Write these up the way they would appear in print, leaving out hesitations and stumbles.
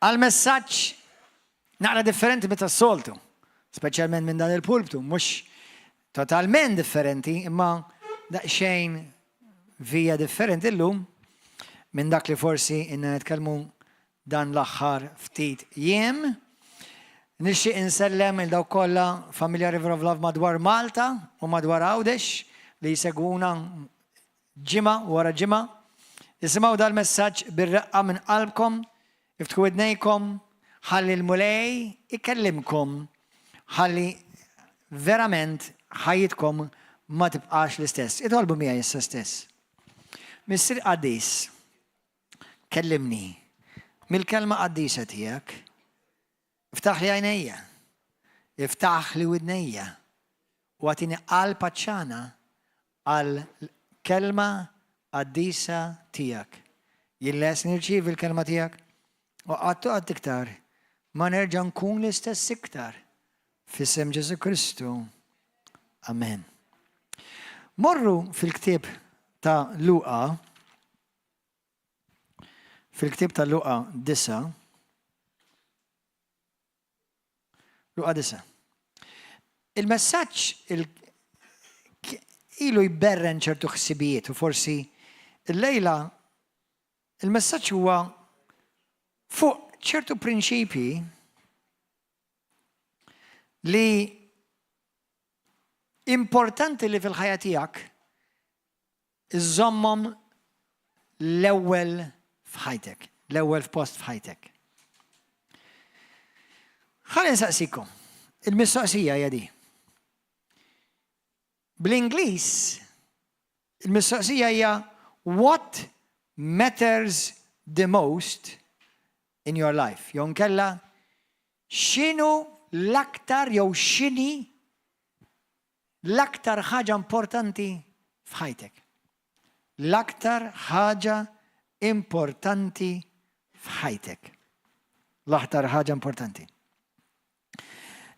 Għal messaġġ naqra differenti meta s-soltu, speċjalment minn dan il-pulptu, mhux totalment differenti, imma daqsxejn vija differenti llum minn dak li forsi inna nitkellmu dan l-aħħar ftit jiem. Nixtieq insellem il dawk kollha familja River of Love madwar Malta u madwar Għawdex li jsegwuna Ġimgħa wara ġimgħa, isimgħu dal-messaġġ bir-reqqa minn qalbkom, iftħu widnejkom, ħalli l-Mulej ikellimkom, ħalli verament ħajjitkom ma tibqax l-istess. Itolbu miegħi issa stess. Missier qaddis, kellimni mill-kelma qaddisa tiegħek. Iftaħli għajnejja, iftaħli widnejja u agħtini qalb għatxana għall-kelma qaddisa tiegħek. Jien lest nirċievi l-kelma tiegħek u qatt u qatt iktar ma nerġa' nkun l-istess iktar. F'isem Ġesù Kristu. Amen. Morru fil-ktieb ta' Luqa, fil-ktieb ta' Luqa 9, Luqa 9. Il-messaġġ ilu jberren ċertu ħsibijiet u forsi l-lejla il-messaġġ huwa fuq ċertu prinċipji li importanti li fil-ħajja tiegħek Iżżommhom l-ewwel f'ħajtek, l-ewwel f'post f'ħajtek. Ħalli nsaqsikom, il-mistoqsija hija di. Bl-Ingliż, il-mistoqsija hija what matters the most in your life? Jew nkella x'inhu l-aktar jew x'inhi L-aktar ħaġa importanti f'ħajtek. L-aktar ħaġa importanti f'ħajtek. L-aktar ħaġa importanti.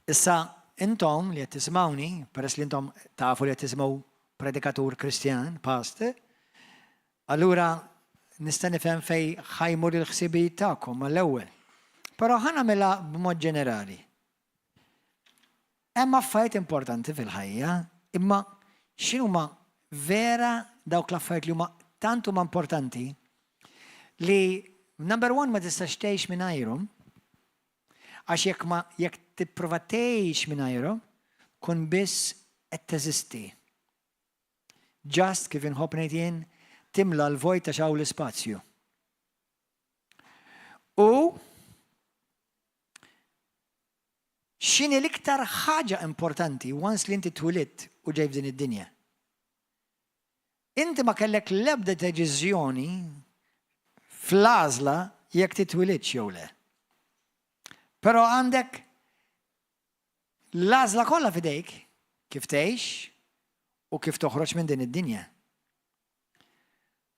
Issa, intom li qed tisimgħuni, peress li intom tafu li qed tisimgħu predikatur Kristjan, pastor, allura nista' nifhem fej ħajmur il-ħsibijiet tagħkom mal-ewwel. Però ħa nagħmilha b'mod ġenerali. Hemm affarijiet importanti fil-ħajja, imma x'inhuma vera dawk l-affarijiet li huma tant huma importanti li number one ma tistax tgħix mingħajrhom, għax jekk ma jekk tipprova tgħix mingħajrhom, tkun biss qed teżisti. Just kif inħobb ngħid jien, timla l-vojt għax hawn l-ispazju. U X'inhi l-iktar ħaġa importanti once li inti twilidt u ġej f'din id-dinja? Inti ma kellek l-ebda deċiżjoni fl-għażla jekk titwilidx jew le. Però għandek l-għażla kollha f'idejk kif tgħix u kif toħroġ minn din id-dinja.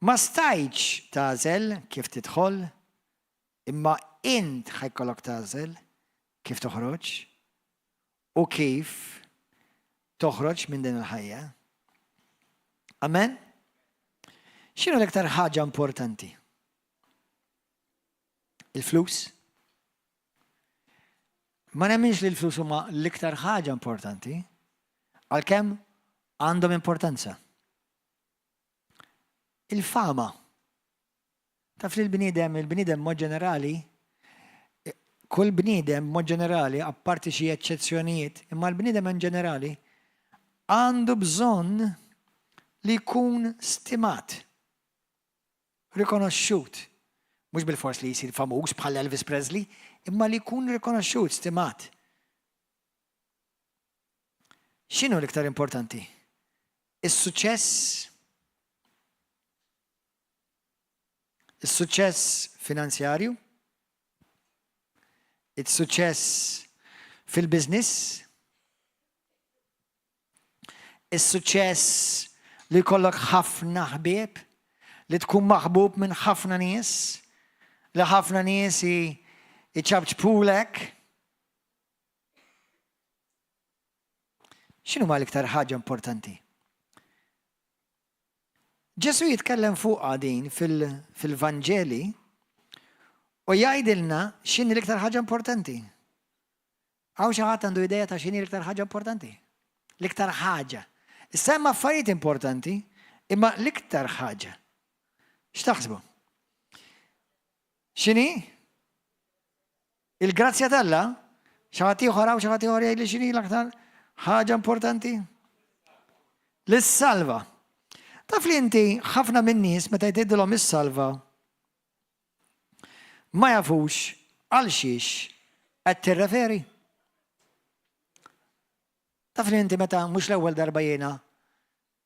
Ma stajtx tagħżel kif tidħol Imma int ħa jkollok tagħżel kif toħroġ u kif toħroġ minn din il-ħajja. Amen? X'inhu l-iktar ħaġa importanti? Il-flus? Ma nemminx li l-flus huma l-iktar ħaġa importanti, għalkemm għandhom importanza. Il-fama. Taf li l-bniedem, il-bniedem mod ġenerali, kull bniedem mod ġenerali, apparti xi eċċezzjonijiet, imma l-bniedem in ġenerali għandu bżonn li jkun stimat, rikonoxxut. Mhux bilfors li jsir famuż bħal Elvis Presley, imma li jkun rikonoxxut, stimat. X'inhu l-iktar importanti? Is-suċċess Is-suċċess finanzjarju, is-suċċess fil-business, is-suċċess li jkollok ħafna ħbieb, li tkun maħbub minn ħafna nies, li ħafna nies iċapċpulek. X'inhuma l-iktar ħaġa importanti? Ġesù jitkellem fuqha din fil-Vanġeli U jgħidilna x'inhi l-iktar ħaġa importanti. Hawn xi ħadd għandu idea ta' x'inhi l-iktar ħaġa importanti? L-iktar ħaġa. Issa hemm affarijiet importanti, imma l-iktar ħaġa. X'taħsbu? X'inhi? Il-grazzja t'Alla? Xi ħadd ieħor hawn xi ħadd ieħor jgħidli x'inhi l-aktar ħaġa importanti? Li ssalva. Taf li inti ħafna min-nies meta jtgħidilhom issalva ma jafux għal xiex qed tirreferi. Taf li inti meta mhux l-ewwel darba jiena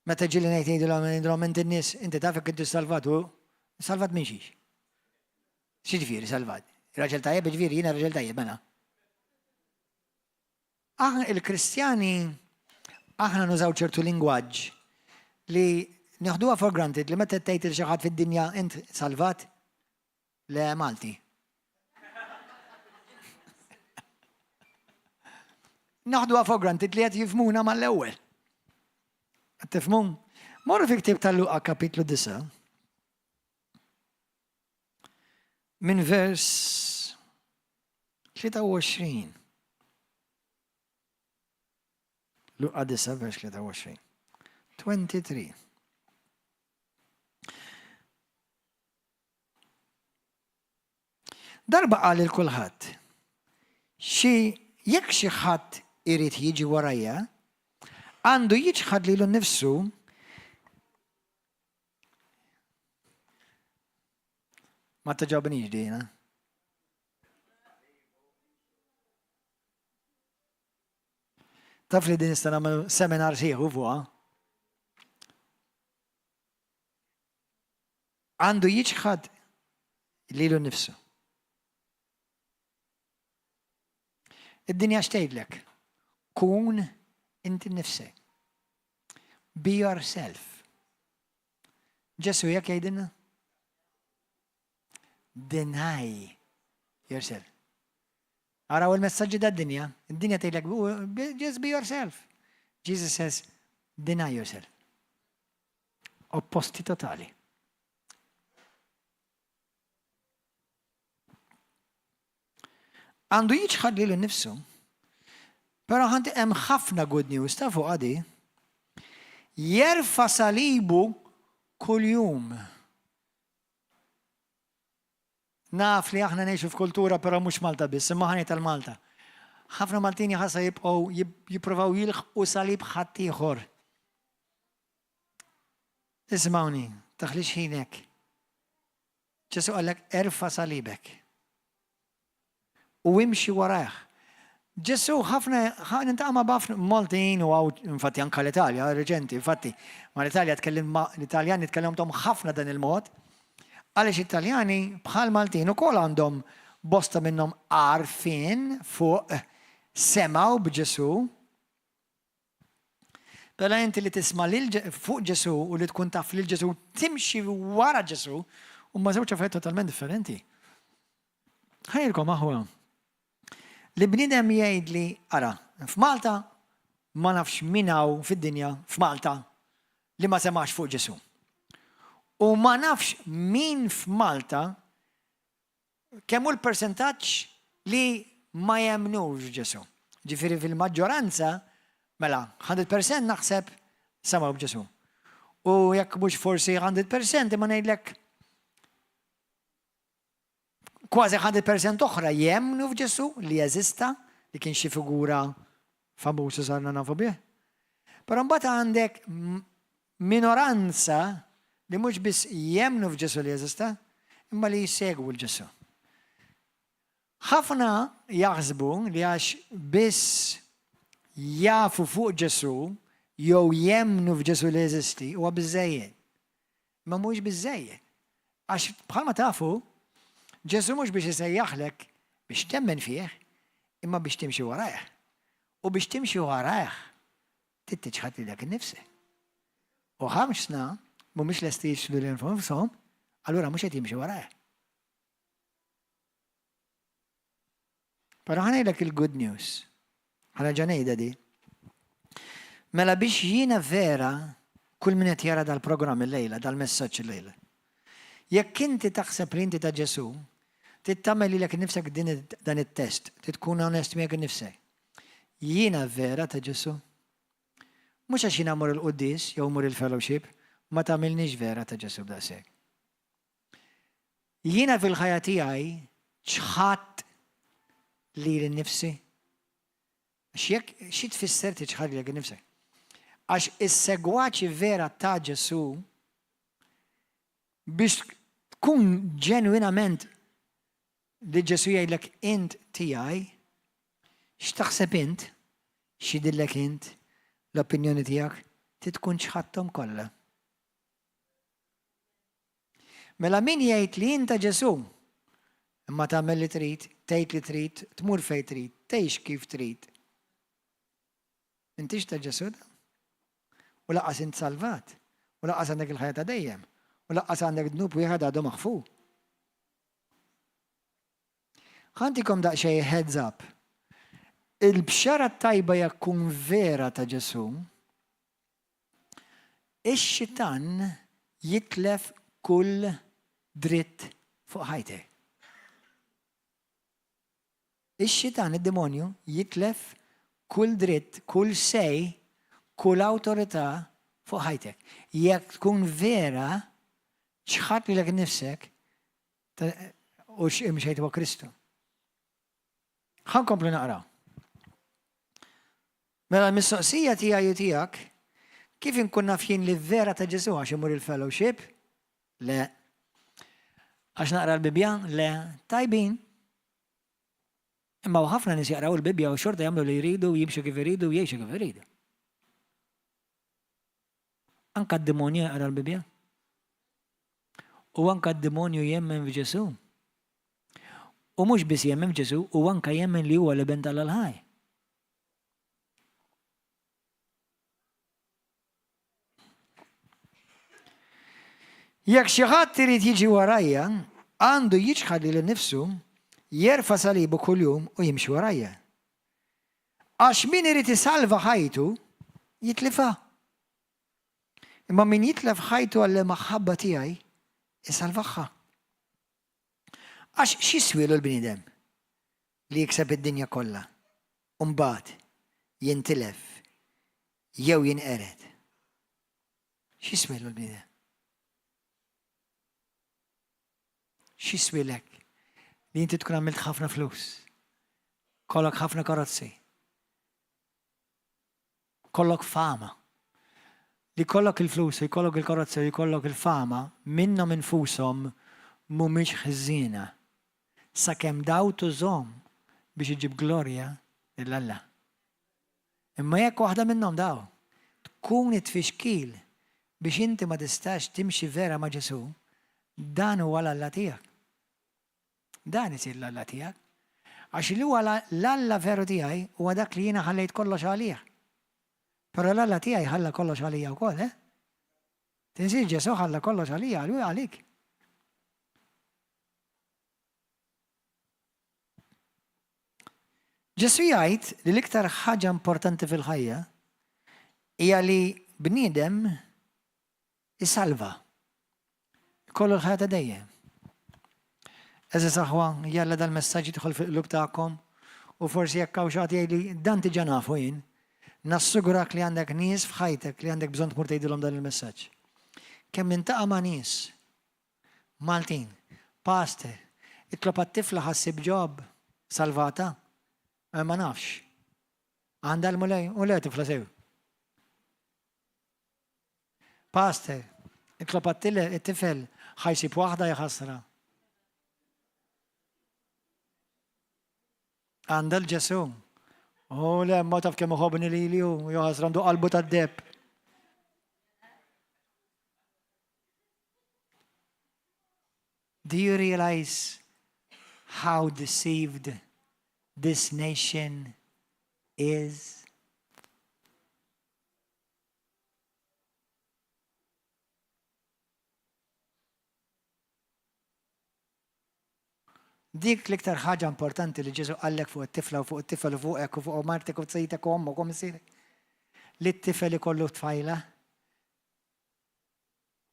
meta ġieli ngħid jgħidilhom jgħidilhom inti n-nies inti taf jekk inti salvat u salvat minn xiex. X'jiġifieri salvat? Raġel tajjeb jiġifieri jiena raġel tajjeb mela. Aħna il-Kristjani aħna nużaw ċertu lingwaġġ li neħduha for granted li meta tgħid il xi ħadd fid-dinja int salvat le Malti. Naħduha for granted li qed jifhmuna mal-ewwel. Qed tifhmu? Morru fi ktieb tal-Luqa kapitlu 9. Minn vers 23. Luqa 9 vers 23. 23. Darba qal lil kulħadd, xi jekk xi ħadd irid jiġi warajja, għandu jiċħad lilu nnifsu Ma togħġobnix din, eh? Taf li din nista' nagħmel seminar sieħu fuqha. Għandu jiċħad lilu nnifsu. Id-dinja x'tgħidlek? Kun inti nnifsek. Be yourself. Ġesu jekk jgħidilna? Deny yourself. Araw il-messaġġi tad-dinja. Id-dinja tgħidlek just be yourself. Jesus says, deny yourself. Opposti totali. Għandu jiċħad lilu nnifsu. Però ħanti hemm ħafna good news ta' fuq għadi. Jerfa salibu kuljum. Naf li aħna ngħixu f'kultura però mhux Malta biss, imma ħa ngħid għal Malta. Ħafna Maltin jaħasra jibqgħu jippruvaw jilħqu salib ħaddieħor. Ismawni, taħlix ħinek. Ġesu qallek erfa' salibek. U imxi warajh. Ġesu ħafna nintaqa' ma' ħafna Maltin u hawn infatti anke l-Italja reċenti, infatti ma' l-Italja tkellim ma' l-Italjani tkellimthom ħafna dan il-mod. Għaliex it-Taljani bħal Maltin ukoll għandhom bosta minnhom għarfien fuq semgħu b'Ġesu. Mela inti li tisma' lil fuq Ġesù u li tkun taf lil Ġesù timxi wara Ġesù huma żewġ affarijiet totalment differenti. Ħajlkom aħwa. Li bniedem jgħidli, ara, f'Malta ma nafx min hawn fid-dinja f'Malta li ma semax fuq Ġesù. U ma nafx min f'Malta Kemm hu l-persentaġġ li ma jemmnux f'Ġesù? Ġifieri fil-maġġoranza, mela, 100% naħseb semgħu b'Ġesù. U jekk mhux forsi 100% imma ngħidlek kważi 100% oħra jemmnu f'Ġesù li jeżista, li kien xi figura famuż u sarna nafu bih. Però mbagħad għandek minoranza li mhux biss jemmnu f'Ġesù li jeżista, imma li jsegwu 'l Ġesù. Ħafna jaħsbu li għax biss jafu fuq Ġesù jew jemmnu f'Ġesù li jeżisti huwa biżżejjed. Imma mhuwiex biżżejjed. Għax bħalma tafu, Ġesù mhux biex isejjaħlek biex temmen fih, imma biex timxi warajh. U biex timxi warajh, trid tiċħad lilek innifsek. U ħafna mhumiex lesti jiċħdu lilhom infushom, allura mhux qed jimxi warajh. Però ħa ngħidlek il-good news. Ħa nerġa' ngħidha di. Mela biex jiena vera kull min qed jara dal-programm illejla, dal-messaġġ illejla. Jekk inti taħseb li inti ta' Ġesù, Trid tagħmel lilek innifsek din dan it-test, trid tkun onest miegħek innifsek. Jiena vera ta' Ġesù? Mhux għax jiena mmur il-quddies jew mmur il-fellowship, ma tagħmilniex vera ta' Ġesù b'daqshekk. Jiena fil-ħajja tiegħi ċħadt lili nnifsi? Għax jekk xi tfisser tiċħad lilek innifsek? Għax is-segwaċi vera ta' Ġesù biex tkun ġenwinament li Ġesù jgħidlek int tiegħi, x'taħseb int, x'jidhirlek int, l-opinjoni tiegħek, trid tkun ċħadthom kollha. Mela min jgħid li int ta' Ġesù, imma tagħmel li trid, tgħid li trid, tmur fejn trid, tgħix kif trid. M'intix ta' Ġesù da? U lanqas int salvat, u lanqas għandek il-ħajja ta' dejjem, u lanqas għandek dnub wieħed għadu maħfur. Ħa ntikom daqsxejn heads up. Il-bxara t-tajba jekk tkun vera ta' Ġesù, Ix-xitan jitlef kull dritt fuq ħajtek. Ix-xitan, id-demonju, jitlef kull dritt, kull say, kull awtorità fuq ħajtek. Jekk tkun vera, ċħadt lilek innifsek u imxejt wa Kristu. Ħa nkomplu naqraw. Mela l-mistoqsija tiegħi u tiegħek, kif inkun naf jien li vera ta' Ġesù għax imur il-fellowship? Le. Għax naqra l-Bibbja? Le. Tajbin. Imma ħafna nies jaqraw il-Bibbja u xorta jagħmlu li jridu, jimxu kif iridu, jgħixu kif iridu. Anka d-demonju jaqra l-Bibbja. U anka d-demonju jemmen f'Ġesù. U mhux biss jemmen f'Ġesù, u anka jemmen li huwa l-Iben t'Alla l-ħaj. Jekk xi ħadd irid jiġi warajja, għandu jiċħad lilu nnifsu, jerfa' salibu kuljum u jimxi warajja. Għax min irid isalva ħajtu, jitlifha. Imma min jitlef ħajtu għall-maħabba tiegħi, isalvaha. Għax x'jiswielu l-bniedem li jikseb id-dinja kollha u mbagħad jintilef jew jinqered? X'jiswielu l-bniedem? X'jiswielek li inti tkun għamilt ħafna flus, kollok ħafna karozzi, kollok fama. Li jkollok il-flus u jkollok il-karozzi u jkollok il-fama minnhom infushom mhumiex ħżiena sakemm daw tużhom biex iġġib glorja lil Alla. Imma jekk waħda minnhom daw tkun it-tfixkil biex inti ma tistax timxi vera ma' Ġesù, dan huwa l-alla tiegħek. Dan isir l-alla tiegħek. Għax li huwa l-alla veru tiegħi huwa dak li jiena ħallejt kollox għalih. Però l-alla tiegħi ħalla kollox għalija wkoll, eh? Tinsiex Ġesù ħalla kollox għalija għalik. Ġesù jgħid li l-iktar ħaġa importanti fil-ħajja hija li bniedem isalva. Ikollu l-ħajja ta' dejjem. Għeżież aħwa, jalla dal-messaġġ jidħol fil-qlub tagħkom u forsi jekk hawn xi ħadd jgħidli dan diġà nafu jien, nassigurak li għandek nies f'ħajtek li għandek bżonn tmur tgħidilhom dan il-messaġġ. Kemm nintaqa' ma' nies Maltin, pastor, itlob għat-tifla ħa ssib job, salvata? Eh, ma nafx. Għandha l-Mulej, u le tifla sew. Pastor, itlob għat-tifel ħa jsib waħda jaħasra. Għandha l-Ġesù. U le, ma taf kemm iħobbni lili u jaħasra għandu qalbu tad-deheb. Do you realize how deceived this nation is? Dik l-iktar ħaġa importanti li Ġesù qallek fuq it-tifla u fuq it-tifel u fuqek u fuq martek u sejtek u ommok u missierek. Li t-tifel ikollu tfajla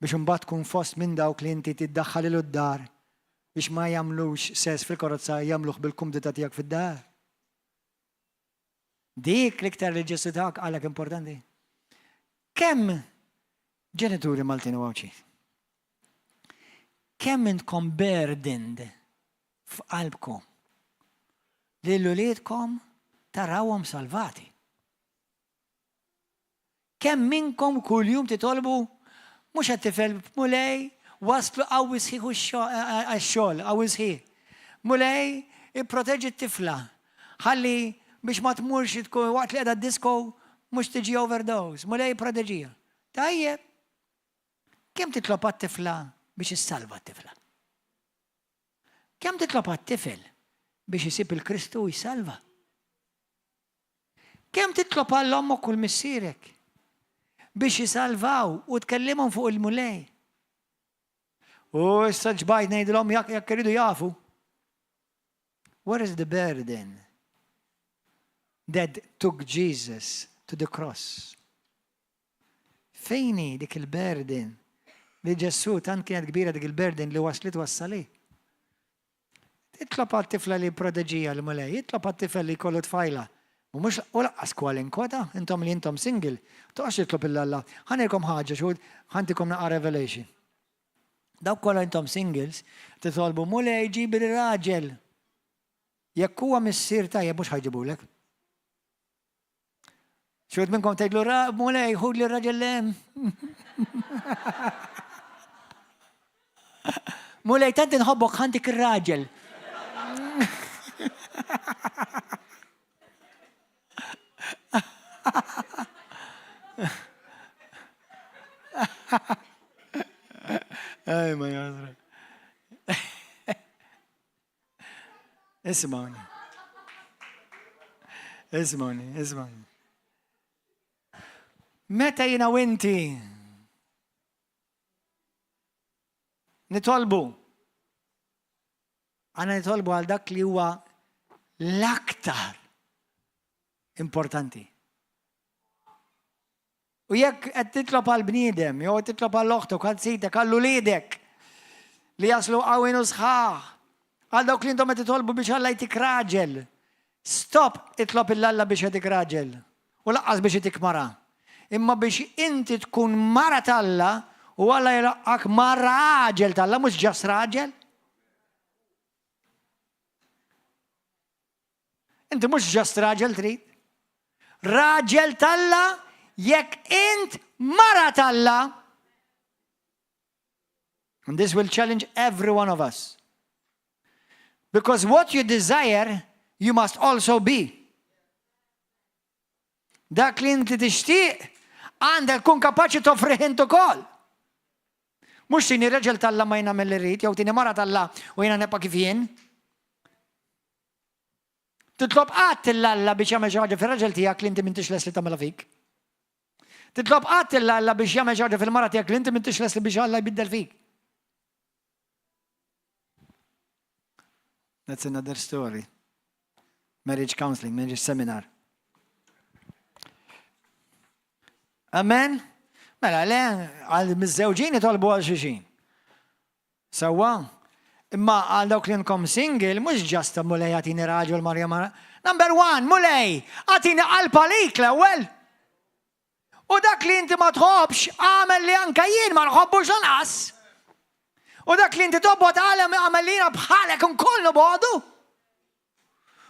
biex imbagħad tkun fost minn dawk li inti tiddaħħal ilu d-dar. Biex ma jagħmlux sess fil-karozza jagħmluh bil-kumdità tiegħek fid-dar. Dik l-iktar li Ġesù tak għalek importanti. Kemm ġenituri Maltin u Għawdxin? Kemm intkom burdened f'qalbkom li l-uliedkom tarawhom salvati? Kemm minnkom kuljum titolbu mhux għat-tifel Mulej waslu qawwi sħiħ għax-xogħol, qawwi sħiħ. Mulej ipproteġi t-tifla ħalli biex ma tmurx tkun waqt li qiegħda d-disco mhux tiġi overdose. Mulej ipproteġiha. Tajjeb. Kemm titlob għat-tifla biex issalva t-tifla? Kemm titlob għat-tifel biex isib il-Kristu u jsalva? Kemm titlob għal ommok u l-missierek biex jisalvaw u tkellimhom fuq il-Mulej? U issa ġbajt ngħidilhom jekk iridu jafu. Where is the burden that took Jesus to the cross? Fejn hi dik il-burden li Ġesù tant kienet kbira dik il-burden li waslitu għas-salib? Itlob għat-tifla li jipproteġiha l-Mulej, itlob għat-tifel li jkollu tfajla. U mhux u laqqas kwalinkwa intom li intom single, toqgħodx titlob 'il Alla. Ħa ngħidilkom ħaġa xhud, ħa ntikom naqra revelation. Dawk kollha intom singles, titolbu Mulej ġibli raġel. Jekk huwa missier tajjeb mhux ħa jġibulek. Xi wħud minnkom tgħidlu Mulej, ħudli r-raġel li hemm. Mulej, tant inħobbok ħantik ir-raġel. Ej, ma jazra. Ismawni. Ismawni, ismawni. Meta jina u inti nitolbu, għana nitolbu għal dak li huwa l-aktar importanti. U jekk qed titlob għal bniedem, jew qed titlob għal oħtok, għal sitek, għal uliedek li jaslu qawwin u sħaħ, għal dawk li intom qed titolbu biex Alla jtik raġel. Stop itlob 'il Alla biex jagħtik raġel. U laqqas biex itik mara. Imma biex inti tkun mara t'Alla u Alla jlaqqak ma' raġel t'Alla, mhux ġast raġel. Inti mhux ġast raġel trid. Raġel t'Alla jekk int mara t'Alla. And this will challenge every one of us. Because what you desire, you must also be. Dak li inti tixtieq għandek tkun kapaċi toffrih int ukoll. Mhux tini raġel t'Alla ma jien nagħmel li rrid, jew tini mara t'Alla u jiena nebqa' kif jien. Titlob qatt 'l Alla biex jagħmel xi ħaġa fir-raġel tiegħek li inti m'intix lest li tagħmilha fik. Titlob qatt 'l Alla biex jagħmel xi ħaġa fil-mara tiegħek li inti m'intix lest li biex Alla jbiddel fik. That's another story. Marriage counseling, marriage seminar. Amen? Mela, le, għal mizzewġin jitolbu għal xuxin. Sewwa? Imma għal dawk li nkom single, mhux ġasta mulej għatini raġel Marja Mara. Number one, mulej, għatini qalb għalik l-ewwel. U dak li inti ma tħobbx, għamel li anka jien ma nħobbux lanqas. U dak li inti tobgħod għalem għamel li jiena bħalek nkoll nobogħdu.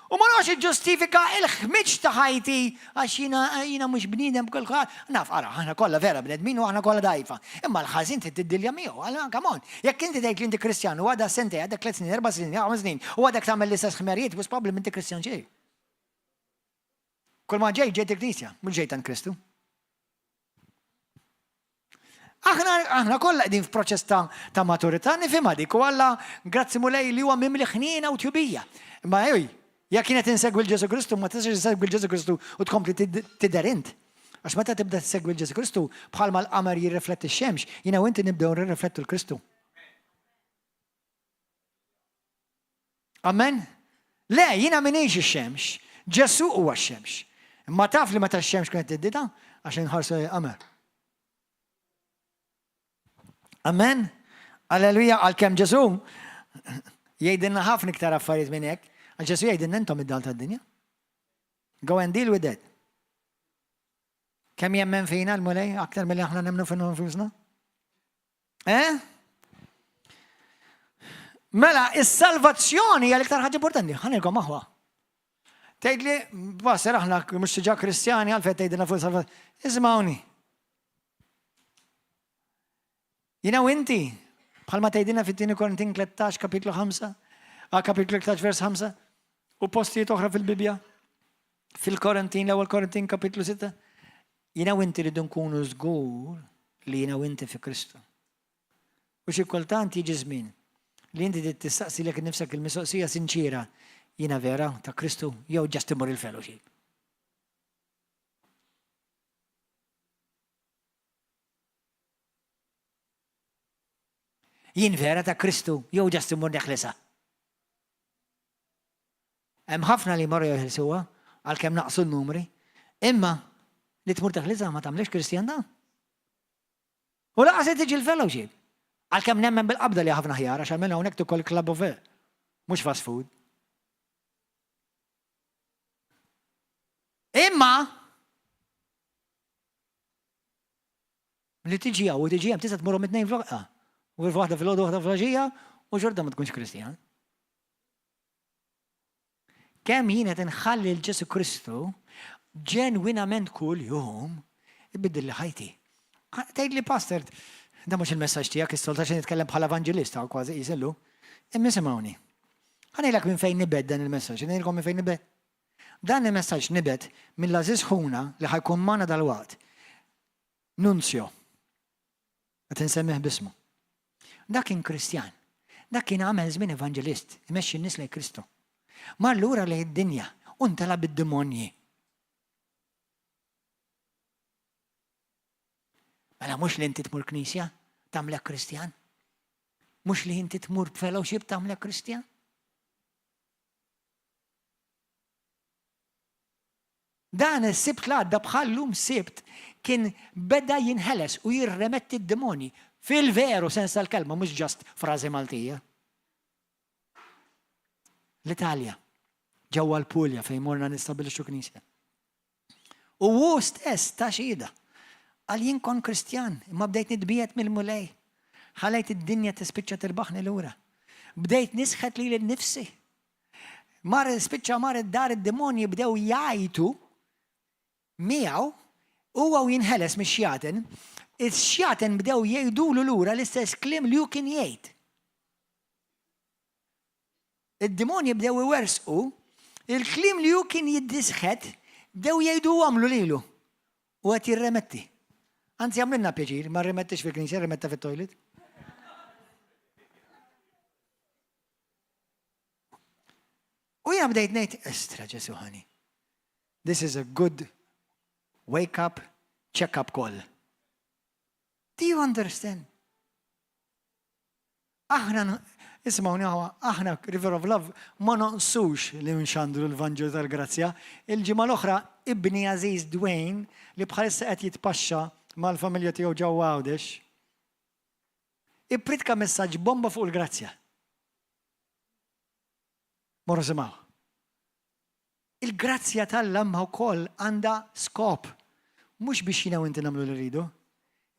U ma noqgħodx iġġustifika il-ħmiġ ta' ħajti għax jiena jiena mhux bniedem b'kull Naf, ara, aħna kollha vera bnedmin u aħna kollha dgħajfa. Imma l-ħażin trid tiddilja miegħu. Allura come on. Jekk inti tgħid li inti Kristjan u għadha sentejn, għadek tliet snin, erba' snin, ħames snin, u għadek tagħmel l-istess ħmerijiet, wisq probabbli m'inti Kristjan xejn. Kull ma ġejt ġejt il-Knisja, mhux ġejt għand Kristu. Aħna aħna kollha qegħdin f'proċess ta', ta maturità nifhimha dik u Alla grazzi Mulej li huwa mimli ħniena u tjubija. Imma ej, jekk kienet insegwi l Ġesu Kristu, ma tistax insegwi l Ġesu Kristu u tkompli tidher int. Għax meta tibda tsegwi l Ġesu Kristu, bħalma l-qamar jirrifletti x-xemx, jiena u inti nibdew nirriflettu l-Kristu. Amen? Le, jiena minix ix-xemx. Ġesu huwa x-xemx. Imma taf li meta x-xemx kienet tiddita, għax inħarsu l-qamar. Amen? Alleluja, għalkemm Ġesu. Jgħidilna ħafna iktar affarijiet minn hekk, għax Ġesù jgħidilna intom id-dawl tad-dinja. Go and deal with that. Kemm jemmen fina l-Mulej aktar milli aħna nemmnu fina nfusna? Eh? Mela, is-salvazzjoni hija l-iktar ħaġa importanti. Ħanilkom aħwa. Tgħidli, passer aħna mhux diġà Kristjani għalfejn tgħidilna fuq salvazzjoni. Isimgħuni. Jiena u inti, bħalma tgħidilna fit-tieni Korintin 13 kapitlu 5, a kapitlu 13 vers 5, u postijiet oħra fil-Bibbja, fil-Korintin, l-ewwel Korintin kapitlu 6, jiena u inti rridu nkunu żgur li jiena u inti fi Kristu. U xi kultant jiġi żmien li inti trid tistaqsi lek nifsek il-mistoqsija sinċiera, jiena vera ta' Kristu jew ġast imur il-fellowship. Jien vera ta' Kristu jew ġast immur neħlisa? Hemm ħafna li jmorru jeħilsuha għalkemm naqsu n-numri, imma li tmur teħlisa ma tagħmlix Kristjan da. U laqas li tiġi l-fellowship. Għalkemm nemmen bil-qabda li ħafna ħjar għax għamilna hawnhekk tukol club buffet, mhux fast food. Imma Li tiġi hawn u tiġi hemm tista' tmurhom it-tnejn f'loqqa. U waħda fil-għodu waħda fil-għaxija u xorta ma tkunx Kristjan. Kemm jien qed inħalli l Ġesu Kristu ġenwinament kull jum ibiddilli ħajti. Tgħid li pastor, da mhux il-messaġġ tiegħek is-solta xi nitkellem bħala evanġelista kważi jisillu. Imma isimgħuni. Ħa ngħidlek minn fejn nibed dan il-messaġġ, ngħidilkom minn fejn nibed. Dan il-messaġġ nibet mill-għażiż ħuna li ħa jkun magħna dalwaqt, Nunzio. Qed insemmih b'ismu. Dak kien Kristjan. Dak kien għamel żmien evanġelist, imexxi n-nies lejn Kristu. Mar lura lejn id-dinja u ntela' bid-demonji. Mela mhux li inti tmur knisja tagħmlek Kristjan? Mhux li inti tmur fellowship tagħmlek Kristjan? Dan is-Sibt l-għadda bħal-lum Sibt kien beda jinħeles u jirremetti d-demonji fil-veru sens tal-kelma mhux ġast frażi Maltija. L-Italja, ġewwa l-Puglia fejn morna nistabilixxu knisja. U hu stess ta xhieda. Qal jien kont Kristjan, imma bdejt nitbiegħed mill-Mulej. Ħallejt id-dinja tispiċċa tirbaħni lura. Bdejt nisħet lili nnifsi. Mar spiċċa mar id-dar id-demonji bdew jgħajtu miegħu huwa u jinħeles mix-xjaten. Ix-xjaten bdew jgħidulu lura l-istess kliem li hu kien jgħid. Id-demonji bdew iwerżqu, il-kliem li hu kien jiddisħet bdew jgħiduhomlu lilu. U qed jirremetti. Anzi għamlilna pjaċir, ma rremettix fil-knisja, rremetta fit-toilet. U jiena bdejt ngħid, estra Ġesu ħani. This is a good wake up, check up call. Do you understand? Aħna, isimgħuni aħwa, aħna River of Love ma nonqsux li nxandru l-Vanġelu tal-Grazzja. Il-ġimgħa l-oħra ibni għażiż Dwayne li bħalissa qed jitpaxxa mal-familja tiegħu ġewwa Għawdex, ippritka messaġġ bomba fuq il-grazzja. Morru simgħu. Il-grazzja t'Alla imma wkoll għandha skop. Mhux biex jiena u inti nagħmlu li rridu,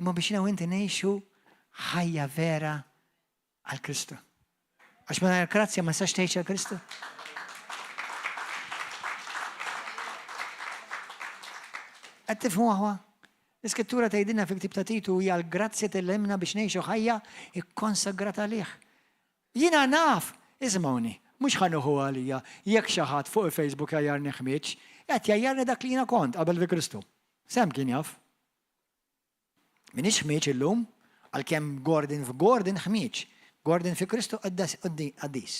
imma biex jiena u inti ngħixu ħajja vera għal Kristu. Għax mingħajr grazzja ma tistax tgħix għal Kristu. Qed tifhmu aħwa? L-Iskrittura tgħidilna fil-ktieb ta' Titu hija l-grazzja tillimna biex ngħixu ħajja ikkonsagrata għalih. Jiena naf, isimgħuni, mhux ħa nieħu għalija jekk xi ħadd fuq il-Facebook jgħajjarni ħmieġ, qed jgħajjarni dak li jiena kont qabel fi Kristu. Sam kien jaf. M'iniex ħmieġ illum, għalkemm Gordon f'Gordon ħmieġ, Gordon fi Kristu qaddis.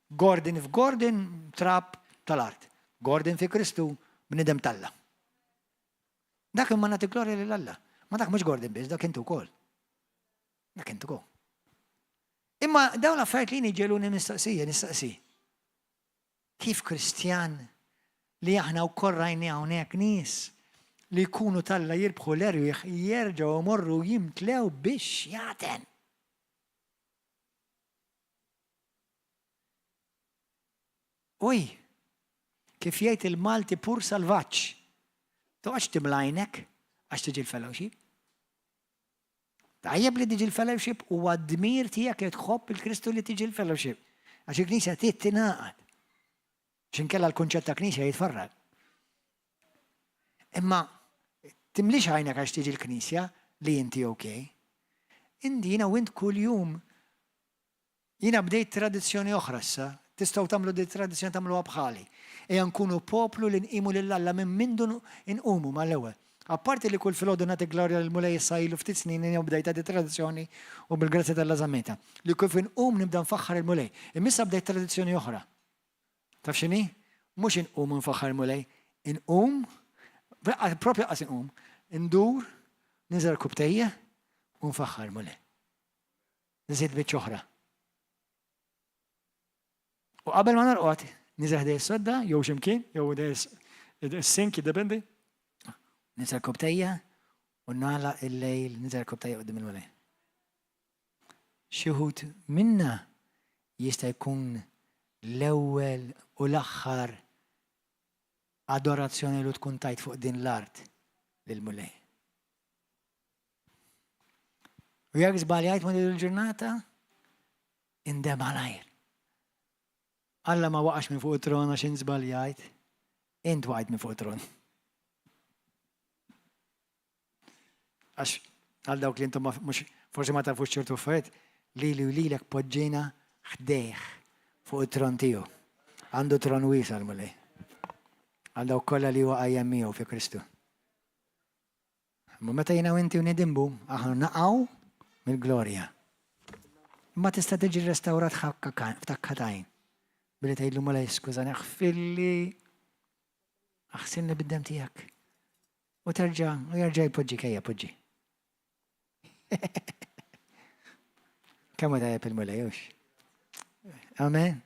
Gordon f'Gordon trab tal-art. Gordon fi Kristu bniedem t'Alla. Dak imma nagħti glorja lil Alla. Ma dak mhux Gordon biss, dak intu wkoll. Dak intu wkoll. Imma dawn l-affarijiet li niġeluni mistoqsija, nistaqsi. Kif Kristjan li aħna wkoll rajni hawnhekk nies li jkunu talla jirbħu l-erwieħ jerġgħu jmorru jimtlew bix-xjaten. Uj, kif jgħid il-Malti pur salvaġġ, toqgħodx timla għajnek għax tiġi l-fellowship. Tajjeb li tiġi l-fellowship huwa dmir tiegħek li tħobb il-Kristu li tiġi l-fellowship. Għax il-Knisja trid tingħaqad. X'inkella l-kunċett ta' Knisja jitfarrak. Imma timlix għajnek għax tiġi l-Knisja li inti ok. Inti jiena u int kuljum Jiena bdejt tradizzjoni oħra issa, tistgħu tagħmlu din it-tradizzjoni tagħmluha bħali. Ejja nkunu poplu li nqimu lil Alla minn mindu nqumu mal-ewwel. Apparti li kull filgħodu nagħti glorja lill-Mulej issa ilu ftit snin li bdejtha di tradizzjoni u bil-grazzja t'Alla żammejtha. Li kif inqum nibda nfaħħar il-Mulej. Imma issa bdejt tradizzjoni oħra. Taf x'inhi? Mhux inqum u nfaħħar il-Mulej, inqum, propju qas inqum, indur, ninżel rkubtejja u nfaħħar il-Mulej. Nżid biċċa oħra. U qabel ma norqod, niżel ħdej is-sodda, jew x'imkien, jew ħdej is-sink, jiddependi. Niżel kobtejja u nagħlaq il-lejl, niżel kobtejja qudiem il-Mulej. Xi wħud minna jista' jkun l-ewwel u l-aħħar adorazzjoni li tkun tajt fuq din l-art lill-Mulej. U jekk żbaljajt ma din il-ġurnata, indem malajr. Alla ma waqax minn fuq it-tron għax int żbaljajt, int waqajt minn fuq it-tron. Għax għal dawk li intom mhux forsi ma tafux ċertu affarijiet, lili u lilek poġġejna ħdejh fuq it-tron tiegħu. Għandu tron wiesa' l-Mulej. Għal dawk kollha li huwa qajjem miegħu fi Kristu. Imma meta jiena u inti nidinbu, aħna naqgħu mill-glorja. Imma tista' tiġi rrestawrat f'dakka t'għajn. Billi tgħidlu Mulej skużani aħfirli aħsilni bid-demm tiegħek. U terġa' u jerġa' jpoġġik ejja poġġi. Kemm hu tajjeb il-Mulej hux. Amen.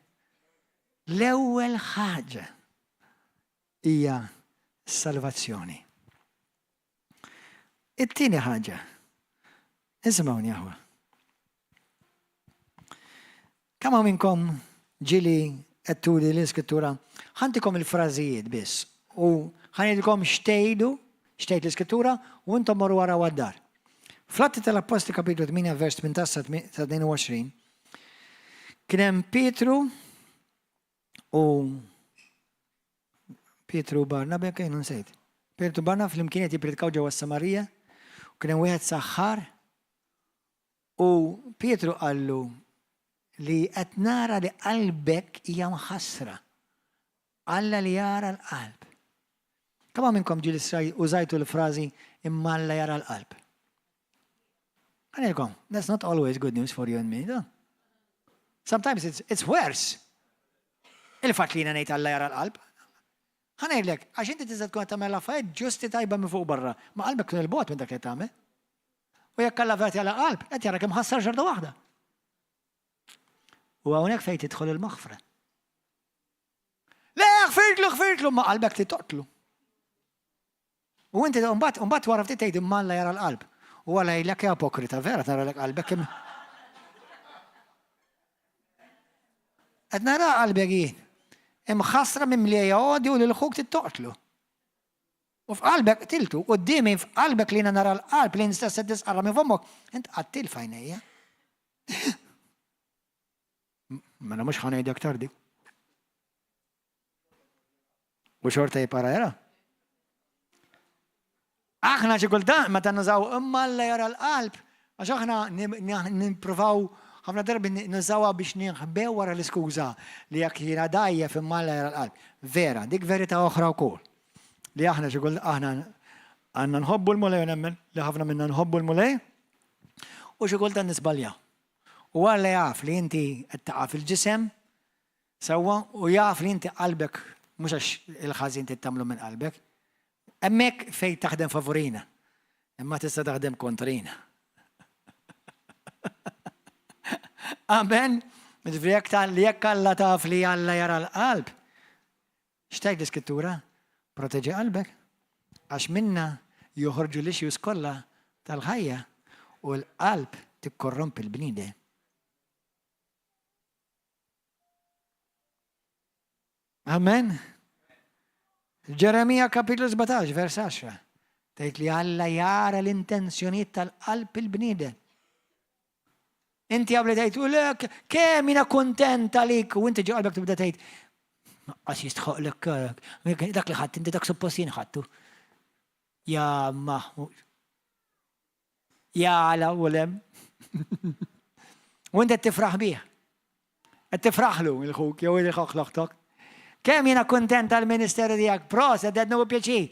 L-ewwel ħaġa hija s-salvazzjoni. It-tieni ħaġa, isimgħuni aħwa. Kemm hawn minnkom ġieli qed l-iskrittura, ħantikom il-frażijiet biss u ħanidilkom xtejdu, xtejt l-iskrittura u intom morru wara għad-dar. Fl-Atti tal-Appostli kapitlu 8 vers 18 sa 22 kien hemm Pietru U Pietru u Barnabe kienu nsejt. Pietru u Barnaba flimkien qed jippritkaw ġewwa s-Samarija u kien hemm wieħed saħħar u Pietru qallu li qed nara li qalbek hija mħassra. Alla li jara l-qalb. Kemm minnkom ġieli użajtu l-frażi imma Alla jara l-qalb? Għanilkom, that's not always good news for you and me, no? Sometimes it's, it's worse. Il-fat li jina ngħid Alla jara l-qalb. Ħanejlek, għax inti tista' tkun tagħmel affarijiet ġusti tajba minn fuq barra, ma qalbek tkun il-bot minn dak li tagħmel. U jekk Alla vera jara qalb, qed jara kemm ħassar xorta waħda. U hawnhekk fejn tidħol il-maħfra. Le, ħfirtlu, ħfirtlu, ma qalbek titoqtlu. U inti mbagħad mbagħad wara ftit tgħid imma Alla jara l-qalb. U Alla jgħidlek ja ipokrita, vera tara lek qalbek kemm. Qed nara qalbek jien. Imħassra mimlija odju lil ħuk tittoqtlu. U f'qalbek qtiltu, quddiemi f'qalbek li jiena nara l-qalb li stess qed tisqarra minn fommok, int qattil f'għajnejja. Mela mhux ħa ngħidek tardi. U xorta jibqa' jara. Aħna xi kultant meta nużaw imma Alla jara l-qalb, għax aħna nippruvaw ħafna drabi nużawha biex ninħbew wara l-iskuża li jekk jiena dgħajjef imma Alla jara l-qalb. Vera, dik verità oħra wkoll. Li aħna xi kultant aħna għandna nħobbu l-Mulej u nemmen li ħafna minna nħobbu l-Mulej u xi kultant nisbaljaw. U Alla jaf li inti qed taqa' fil-ġisem Sewwa, u jaf li inti qalbek, mhux għax il-ħażin trid tagħmlu minn qalbek. Hemmhekk fejn taħdem favurina, imma tista' taħdem kontrina. Amen. Ġifieri jekk li jekk Alla taf li Alla jara l-qalb, x'tgħid l-Iskrittura? Proteġi qalbek, għax minna joħorġu l-issues kollha tal-ħajja u l-qalb tikkorrompi l-bniedem. Amen. Ġeremija kapitlu 17, vers 10. Tgħid li Alla jara l-intenzjonijiet tal-qalb il-bniedem. Inti għabli tgħid, u lek, kemm jiena kuntent għalik, u inti ġo qalbek tibda tgħid, għax jistħoqlek, dak li ħadd inti dak suppost jien ħadtu. Ja maħmud. Ja għala u lem. U inti qed tifraħ bih. Qed tifraħlu il-ħuk jew il-ħok l-oħtok. Kemm jiena kuntent tal-ministeru tiegħek, proset, qed nieħu pjaċir.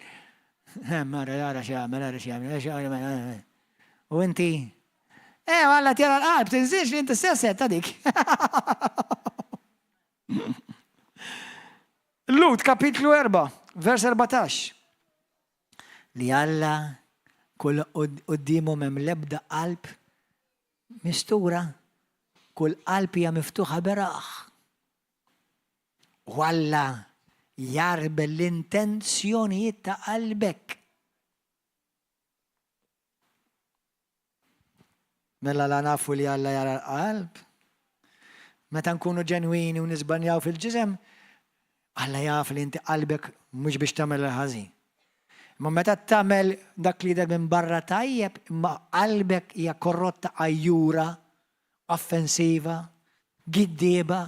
Mara, ara x'għamel, ara x'għamel, x'għamel. U inti, eh, Alla tjara l-qalb, tinżilx li inti stess ta' dik. Lut kapitlu 4, vers 14. Li Alla kull quddiemu m'hemm l-ebda qalb mistura, kull qalb hija miftuħa beraħ. U Alla jarbel l-intenzjonijiet ta' qalbek. Mela la nafu li Alla jara l-qalb. Meta nkunu ġenwini u niżbaljaw fil-ġisem, Alla jaf li inti qalbek mhux biex tagħmel il-ħażin. Imma meta tagħmel dak li jidher minn barra tajjeb, imma qalbek hija korrotta għajjura, offensiva, giddieba,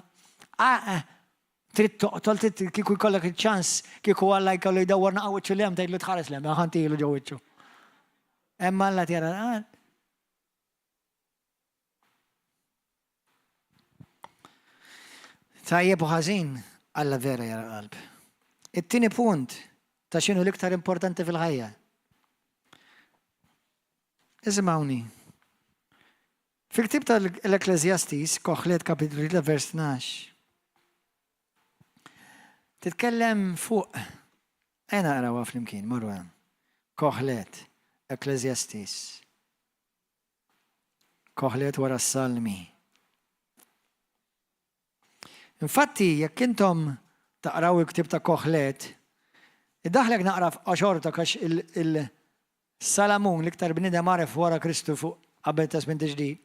trid toqtol, trid kieku jkollok iċ-ċans, kieku Alla jkollu jdawwar naqa' wiċċu 'l hemm tgħidlu tħares 'l hemm, ħa ntilu ġo wiċċu. Hemm Alla tjara l-qalb. Tajjeb u ħażin, Alla vera jara qalb. It-tieni punt ta' x'inhu l-iktar importanti fil-ħajja. Isimgħuni. Fil-ktieb tal-Ecclesiastes, Koħlet kapitlu 3 vers 12. Titkellem fuq Ejja naqrawha flimkien, morru hemm. Koħlet, Ecclesiastes. Koħlet wara s-Salmi. Infatti, jekk intom taqraw il-ktieb ta' Koħlet, iddaħlek naqra f'qaxorta għax il-Salamun, l-iktar bniedem għaref wara Kristu fuq qabel Testment Ġdid,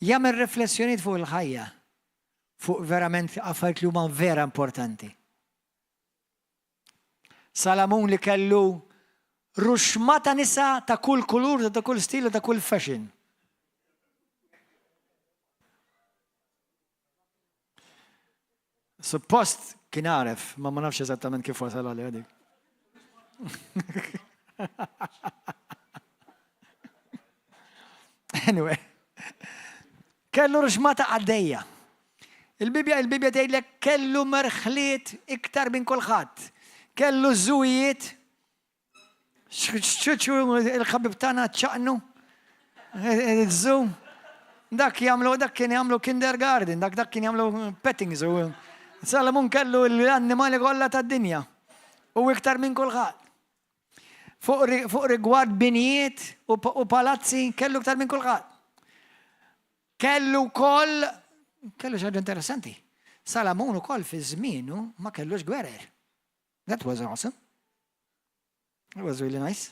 jagħmel riflessjonijiet fuq il-ħajja, fuq verament affarijiet li huma vera importanti. Salamun li kellu ruxma ta' nisa ta' kull kulur, ta' kull stil, ta' kull fashion. Suppost kien għaref, ma ma nafx eżattament kif wasal għalija dik. Anyway, kellu ruxmata għaddejja. Il-Bibja il-Bibja tgħidlek kellu merħliet iktar minn kulħadd. Kellu żujiet Xċuċu il-ħabib tagħna ċaqnu. Iż-żu. Dak jagħmlu dak kien jagħmlu kindergarten, dak dak kien jagħmlu petting zoo. Salamun kellu l-annimali kollha tad-dinja. U iktar minn kulħadd. Fuq rigward binijiet u palazzi kellu iktar minn kulħadd. Kellu wkoll kellu xi ħaġa interessanti. Salamun ukoll fi żmienu ma kellux gwerer. That was awesome. It was really nice.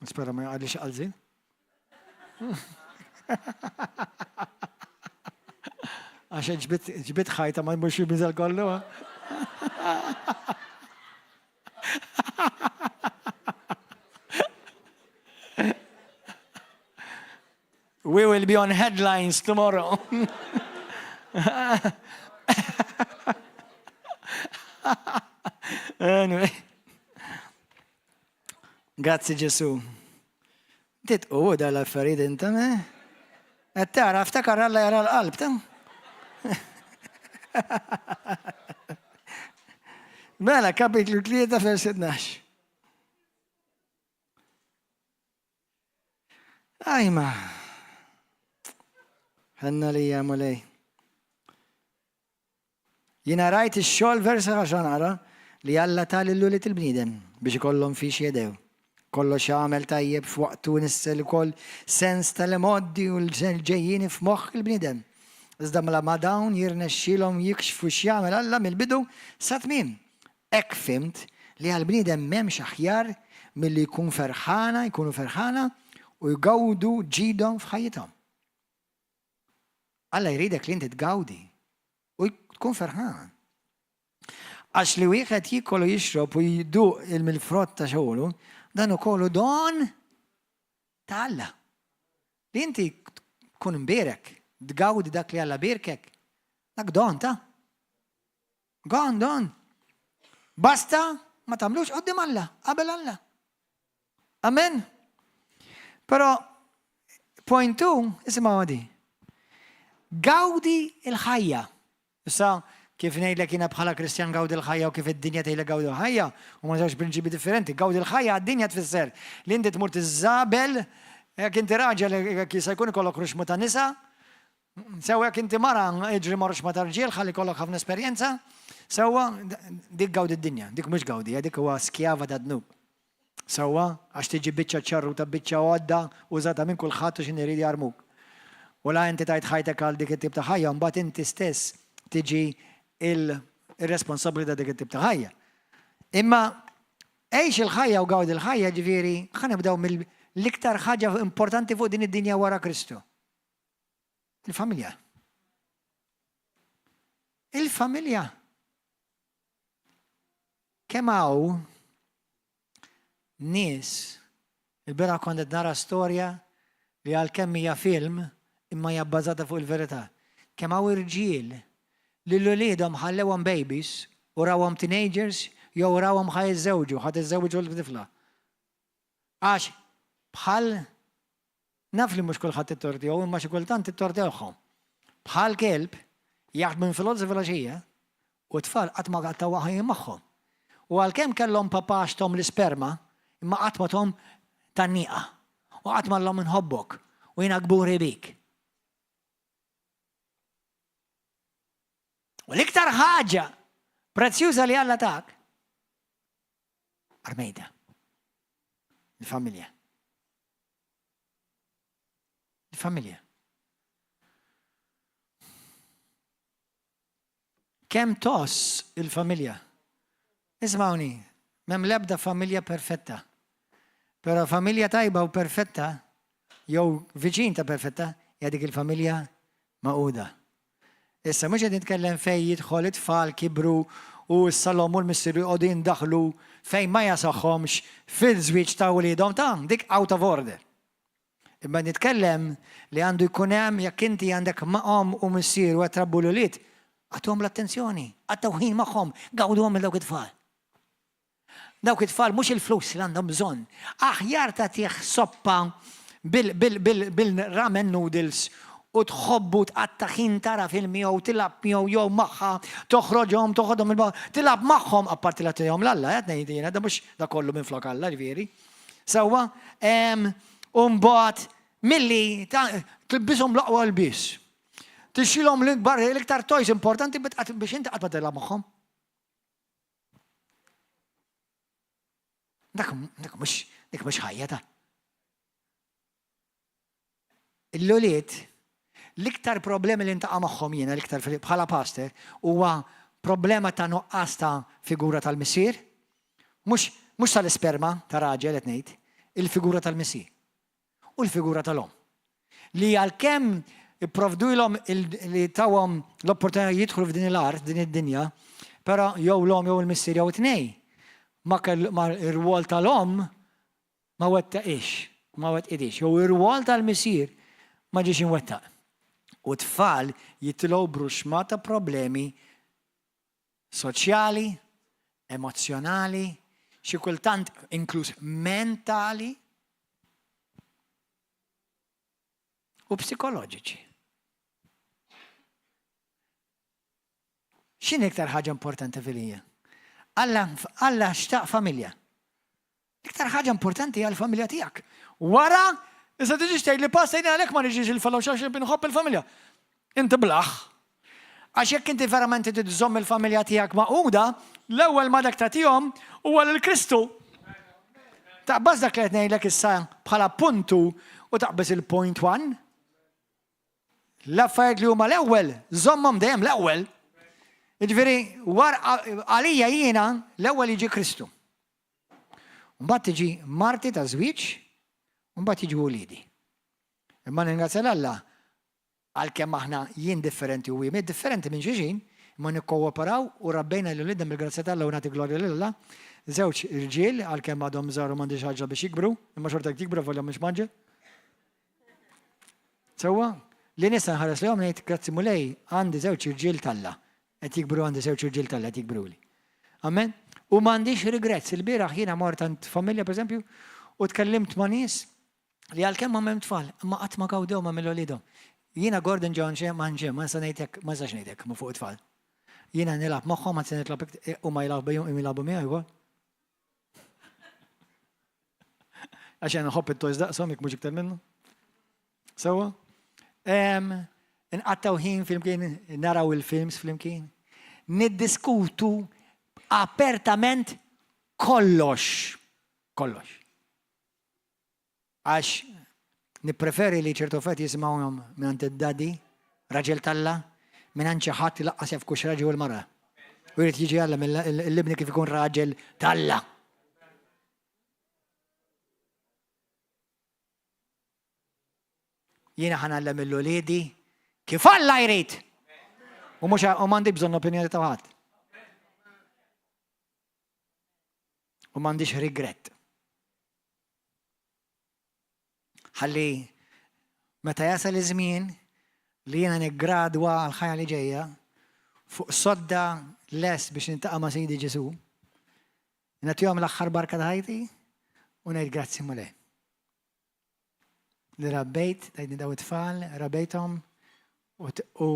Nispera ma jgħadli xi qalżin. Għax ġbit ħajta ma jmurx jibżel kollu. We will be on headlines tomorrow. anyway. Grazzi Ġesu. Titqu da l-affarijiet inta, eh? Qed tara, ftakar Alla jara l-qalb ta' Mela, kapitlu 3 vers 12. Ajma. Ħenna li Mulej. Jiena rajt ix-xogħol versa għax nara li Alla ta lil ulied il-bniedem biex ikollhom fiex jedew. Kollox għamel tajjeb f'waqtu nissel ukoll sens tal-imgħoddi u l-ġejjieni f'moħħ il-bniedem. Iżda mela ma dawn jirnexxielhom jikxfu x'jagħmel Alla mill-bidu sat-tmiem. Hekk fhimt li għall-bniedem m'hemmx aħjar milli jkun ferħana, jkunu ferħana u jgawdu ġidhom f'ħajjithom. Alla jridek li inti tgawdi u Tkun ferħan. Għax li wieħed jiekol u jixrob u jduq mill-frott ta' xogħlu, dan ukoll hu don ta' Alla. Li inti tkun imbierek, tgawdi dak li Alla bierkek, dak don ta' Don, don. Basta ma tagħmlux qudiem Alla, qabel Alla. Amen. Però point two, isimgħu di. Gawdi il-ħajja. Issa, kif ngħidlek jiena bħala Kristjan gawdi l-ħajja u kif id-dinja tgħidlek gawdi l-ħajja, huma żewġ prinċipji differenti. Gawdi l-ħajja għad-dinja tfisser li inti tmur tiżżabel, jekk inti raġel jekk jista' jkun ikollok ruxmu ta' nisa, sew jekk inti mara iġri ma' ruxma ta' rġiel ħalli jkollok ħafna esperjenza, sewwa dik gawdi d-dinja, dik mhux gawdija, dik huwa skjava ta' dnub. Sewwa, għax tiġi biċċa ċarruta, biċċa għodda użata minn kulħadd u x'inhi jrid jarmuk. U la inti tajt ħajtek għal dik it-tip ta' ħajja, mbagħad inti stess tiġi il-responsabbli ta' dik it-tip ta' ħajja. Imma għix il-ħajja u gawdi l-ħajja ġifieri ħa nibdew mill-iktar ħaġa importanti fuq din id-dinja wara Kristu. Il-familja. Il-familja. Kemm hawn nies, il-bieraħ kont qed nara storja li għalkemm hija film imma hija bbażata fuq il-verità. Kemm hawn irġiel li 'l uliedhom ħallewhom babies u rawhom teenagers jew rawhom ħa jiżżewġu, ħa tiżżewġu l-tifla. Għax bħal naf li mhux kulħadd it-tort tiegħu imma xi kultant it-tort tagħhom. Bħal kelb jaħdmu minn filgħodu sa filgħaxija u t-tfal qatt ma qattgħu ħin magħhom. U għalkemm kellhom papà għax thom l-isperma, imma qatt ma thom tgħanniqa u qatt ma qallhom inħobbok u jiena kburi bik. U l-iktar ħaġa prezzjuża li Alla tak Armejda. Il-familja. Il-familja. Kemm toss il-familja? Ismawni, mem lebda familja perfetta. Pero familja tajba u perfetta, jew viċin ta' perfetta, hija dik il-familja magħquda. Issa mhux qed nitkellem fejn jidħol it-tfal kibru u issa l-omm u l-missier joqogħdu jindaħlu fejn ma jasaħħomx fil-żwieġ ta' wliedhom ta' dik out of order. Imma nitkellem li għandu jkun hemm jekk inti għandek omm u missier u qed trabbu l-ulied, agħtuhom l-attenzjoni, qattgħu ħin magħhom, gawduhom lil dawk it-tfal. Dawk it-tfal mhux il-flus li għandhom bżonn. Aħjar tagħtih soppa bil-ramen noodles u tħobbu tqatta' ħin tara film miegħu, tilgħab miegħu jew magħha, toħroġhom, toħodhom il tilgħab magħhom, apparti li tagħtihom 'l Alla, qed ngħid jiena, da mhux da kollu minflok Alla ġifieri. Sewwa, u mbagħad milli tilbishom l-aqwa lbies. Tixtrilhom l-ikbar l-iktar toys importanti biex inti qatt ma tilgħab magħhom. Dak dak mhux dik mhux ħajja ta'. L-ulied l-iktar problemi li ntaqa' magħhom jiena l-iktar bħala pastor huwa problema ta' nuqqas ta' figura tal-missier, mhux mhux tal-isperma ta' raġel qed ngħid, il-figura tal-missier. u l-figura tal-omm. Li għalkemm ipprovdulhom li tawhom l-opportunità jidħlu f'din l-art, din id-dinja, però jew l-omm jew il-missier jew it-tnejn ma kell ma ir-rwol tal-omm ma wettaqix, ma wettqitix, jew ir-rwol tal-missier ma ġiex imwettaq. U t-tfal jitilgħu b'ruxma ta' problemi soċjali, emozzjonali, xi kultant inkluż mentali u psikoloġiċi. X'inhi iktar ħaġa importanti fil-ħija? Alla, Alla xtaq familja. L-iktar ħaġa importanti hija l-familja tiegħek. Wara, issa tiġix tgħid li pastor jien għalhekk ma niġix il-fellowship għax inħobb il-familja. Inti blaħ. Għax jekk inti verament trid iżżomm il-familja tiegħek magħquda, l-ewwel ma dak tagħtihom huwa lil Kristu. Taqbaż dak li qed ngħidlek issa bħala puntu u taqbeż il-point one. L-affarijiet li huma l-ewwel, żommhom dejjem l-ewwel. Jiġifieri, għalija jiena l-ewwel jiġi Kristu. Mbagħad tiġi marti ta' żwieġ, u mbagħad jiġu uliedi. Imma ningrazzja 'l Alla għalkemm aħna jien differenti u hi differenti minn xulxin, Imma nikkooperaw u rabbejna lil uliedna bil-grazzja t'Alla u nagħti glorja lil Alla. Żewġ irġiel, għalkemm għadhom żgħar u m'għandix ħaġa biex jikbru, imma xorta jekk jikbru avolja mhux mgħaġġel. Sewwa, li nista' nħares lejhom ngħid grazzi Mulej għandi żewġ irġiel t'Alla. Qed jikbru għandi żewġ irġiel t'Alla qed jikbruli. Amen. U m'għandix regrets. Il-bieraħ jiena mort għand familja pereżempju u tkellimt ma' nies li għalkemm m'għandhom tfal, imma qatt ma gawdew ma' mill-uliedhom. Jiena Gordon John xe ma nxe, ma nista' ngħidlek, ma nistax ngħidlek ma fuq it-tfal. Jiena nilgħab magħhom, anzi nitlob huma jilagħbu jilagħbu miegħi wkoll. Għax jiena nħobb it-toys daqshom jekk mhux iktar minnu. Sewwa? Nqattgħu ħin flimkien, naraw il-films flimkien, niddiskutu apertament kollox. Kollox. Għax nippreferi li ċertu affarijiet jisimgħuhom mingħand id-daddy, raġel t'Alla, mingħand xi ħadd li laqqas jaf kux raġel u l-mara. U jrid jiġi Alla mill-ibni kif ikun raġel t'Alla. Jiena ħa ngħallem il-uliedi kif Alla jrid. U mhux u m'għandi bżonn opinjoni ta' ħadd. U m'għandix regret. Ħalli meta jasal iż-żmien li jiena niggradwa għall-ħajja li ġejja fuq sodda lest biex niltaqa' ma' Sidi Ġesù, nagħtihom l-aħħar barka ta' ħajti u ngħid grazzi Mulej. Li rabbejt, tajtni daw it-tfal, rabbejthom u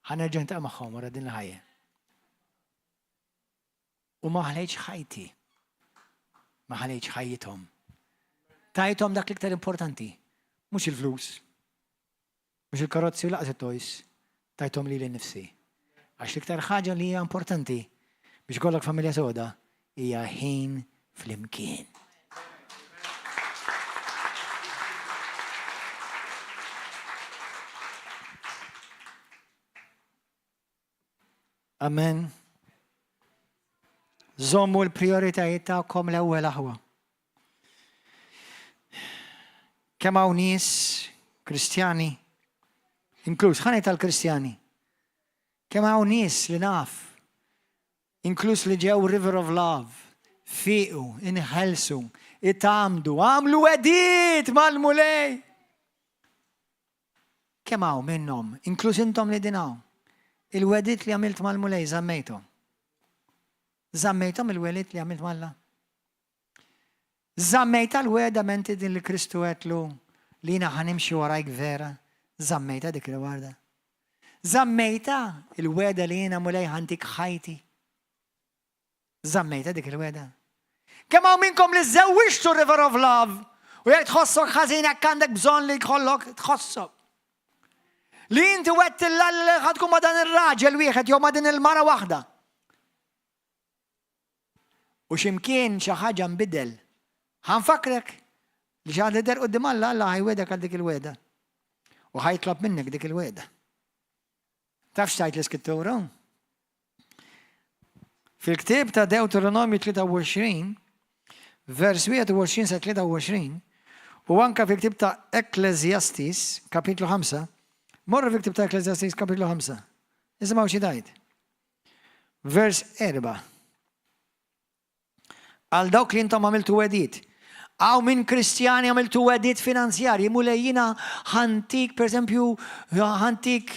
ħa nerġa' niltaqa' magħhom wara din il-ħajja. U ma ħlejtx ħajti. Ma ħalejtx ħajjithom. Tajthom dak l-iktar importanti, mhux il-flus, mhux il-karozzi u laqas it-toys, tajthom lili nnifsi. Għax l-iktar ħaġa li hija importanti biex ikollok familja soda hija ħin flimkien. Amen. Żommu l-prioritajiet tagħkom l-ewwel aħwa. Kemm hawn nies Kristjani, inkluż ħanej tal-Kristjani, kemm hawn nies li naf, inkluż li ġew River of Love, fiqu, inħelsu, itgħammdu, għamlu wegħdiet mal-Mulej. Kemm hawn minnhom, inkluż intom li qegħdin hawn, il-wegħdiet li għamilt mal-Mulej żammejthom? Żammejthom il-wegħdiet li għamilt m'Alla? Żammejtha l-wegħda menti din li Kristu għedtlu li jiena ħa nimxi warajk vera? Żammejtha dik il-wegħda? Żammejtha il-wegħda li jiena Mulej ħa ntik ħajti? Żammejtha dik il-wegħda? Kemm hawn minnkom li żewwiġtu River of Love u jekk tħossok ħażin hekk għandek bżonn li jkollok tħossok. Li inti wet l li ħadkun ma' dan ir-raġel wieħed jew ma' din il-mara waħda. U x'imkien xi ħaġa nbidel. Ħa nfakkrek li xi ħadd li der quddiem Alla, Alla ħajwegħdek għal dik il-wegħda. U ħajtlob minnek dik il-wegħda. Taf x'tgħid l-Iskrittura? Fil-ktieb ta' Deuteronomju 23, vers 21 sa 23, u anka fil-ktieb ta' Ecclesiastes, kapitlu 5, morru fil-ktieb ta' Ecclesiastes, kapitlu 5. Isimgħu xi tgħid. Vers 4. Għal dawk li intom għamiltu wegħdiet. Hawn minn Kristjani għamiltu wegħdiet finanzjarji, Mulej jiena ħantik, per eżempju, ħantik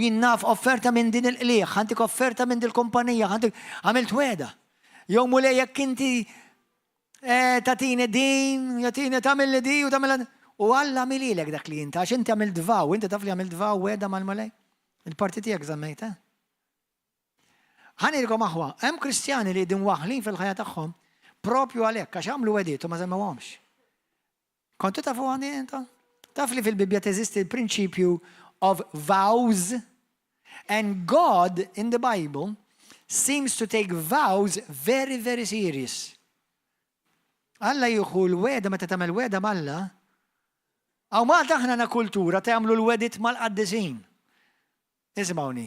jien naf offerta minn din il-qliegħ, ħantik offerta minn din il-kumpanija, ħantik għamilt wegħda. Jew Mulej jekk inti eh, tatini din, jatini tagħmilli di u tagħmilha. U Alla għamililek dak li inta, għax inti għamilt vaw, inti taf li għamilt vaw wegħda mal-Mulej. Il-parti tiegħek żammejta. Ħa ngħidilkom aħwa, hemm Kristjani li qegħdin waħlin fil-ħajja tagħhom propju għalhekk għax għamlu wegħdiet u ma żemmewhomx. Kontu tafu għandi intom? Taf li fil-Bibbja teżisti l-prinċipju of vows and God in the Bible seems to take vows very very serious. Alla jieħu l-wegħda meta tagħmel wegħda m'Alla. Hawn Malta aħna għandna kultura ta' jagħmlu l-wegħdiet mal-qaddisin. Isimgħuni,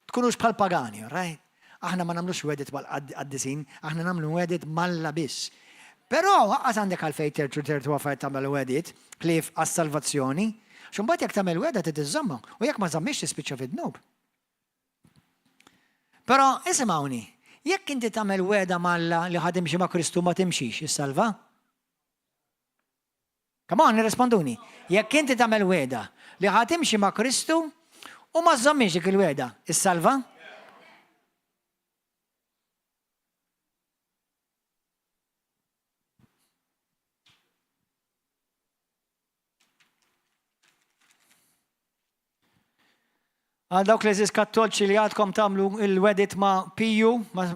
tkunux bħal pagani, all right? Aħna ma nagħmlux wegħdiet mal-qaddisin, aħna nagħmlu wegħdiet m'Alla biss. Però aqqas għandek għalfejn tertu tertu affarijiet tagħmel wegħdiet ħlief għas-salvazzjoni. Għax imbagħad jekk tagħmel wegħda trid iżżommha u jekk ma żammiex tispiċċa fid-dnub. Però isimgħuni, jekk inti tagħmel wegħda m'Alla li ħa timxi ma' Kristu ma timxix, issalva? Come on, irrisponduni. Jekk inti tagħmel wegħda li ħa timxi ma' Kristu u ma żżommix dik il-wegħda, issalva? Għal dawk l-eżis kattolċi li għadkom tamlu il-wedit ma' Piju, ma'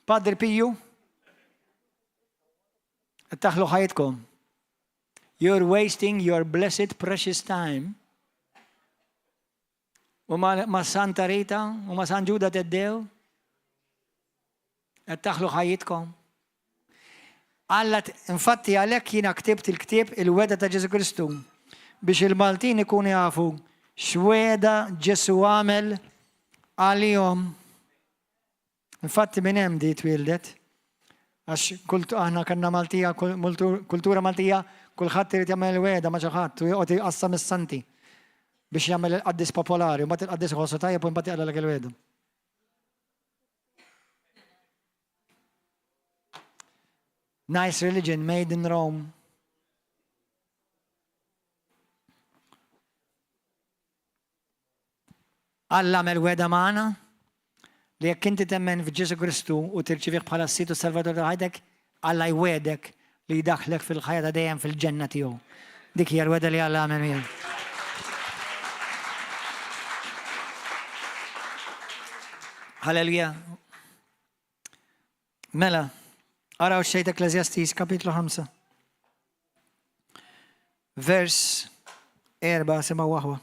Padre Piju, taħlu ħajtkom. You're wasting your blessed precious time. U ma' Santa Rita u ma' San Ġuda Teddew. Qed taħlu ħajjitkom. Alla, infatti għalhekk jiena ktibt il-ktieb Il-Wegħda ta' Ġesù Kristu biex il-Maltin ikunu jafu x'wegħda Ġesù għamel għalihom. Infatti minn hemm di twieldet. Għax kult aħna kellna Maltija, kultura Maltija, kulħadd irid jagħmel wegħda ma' xi ħadd u joqgħod iqassam is-santi biex jagħmel il-qaddis popolari, u mbagħad il-qaddis iħossu tajjeb u mbagħad jaqlalek il-wegħda. Nice religion made in Rome. Alla għamel weda magħna li jekk inti temmen f'Ġesu Kristu u tirċivih bħala s-Sid u Salvatur ta' ħajtek, Alla jwedek li jdaħħlek fil-ħajja ta' dejjem fil-ġenna tiegħu. Dik hija l-weda li Alla għamel miegħek. Halleluja. Mela, araw xejt Eklesjastis kapitlu 5. Vers 4 sema waħwa.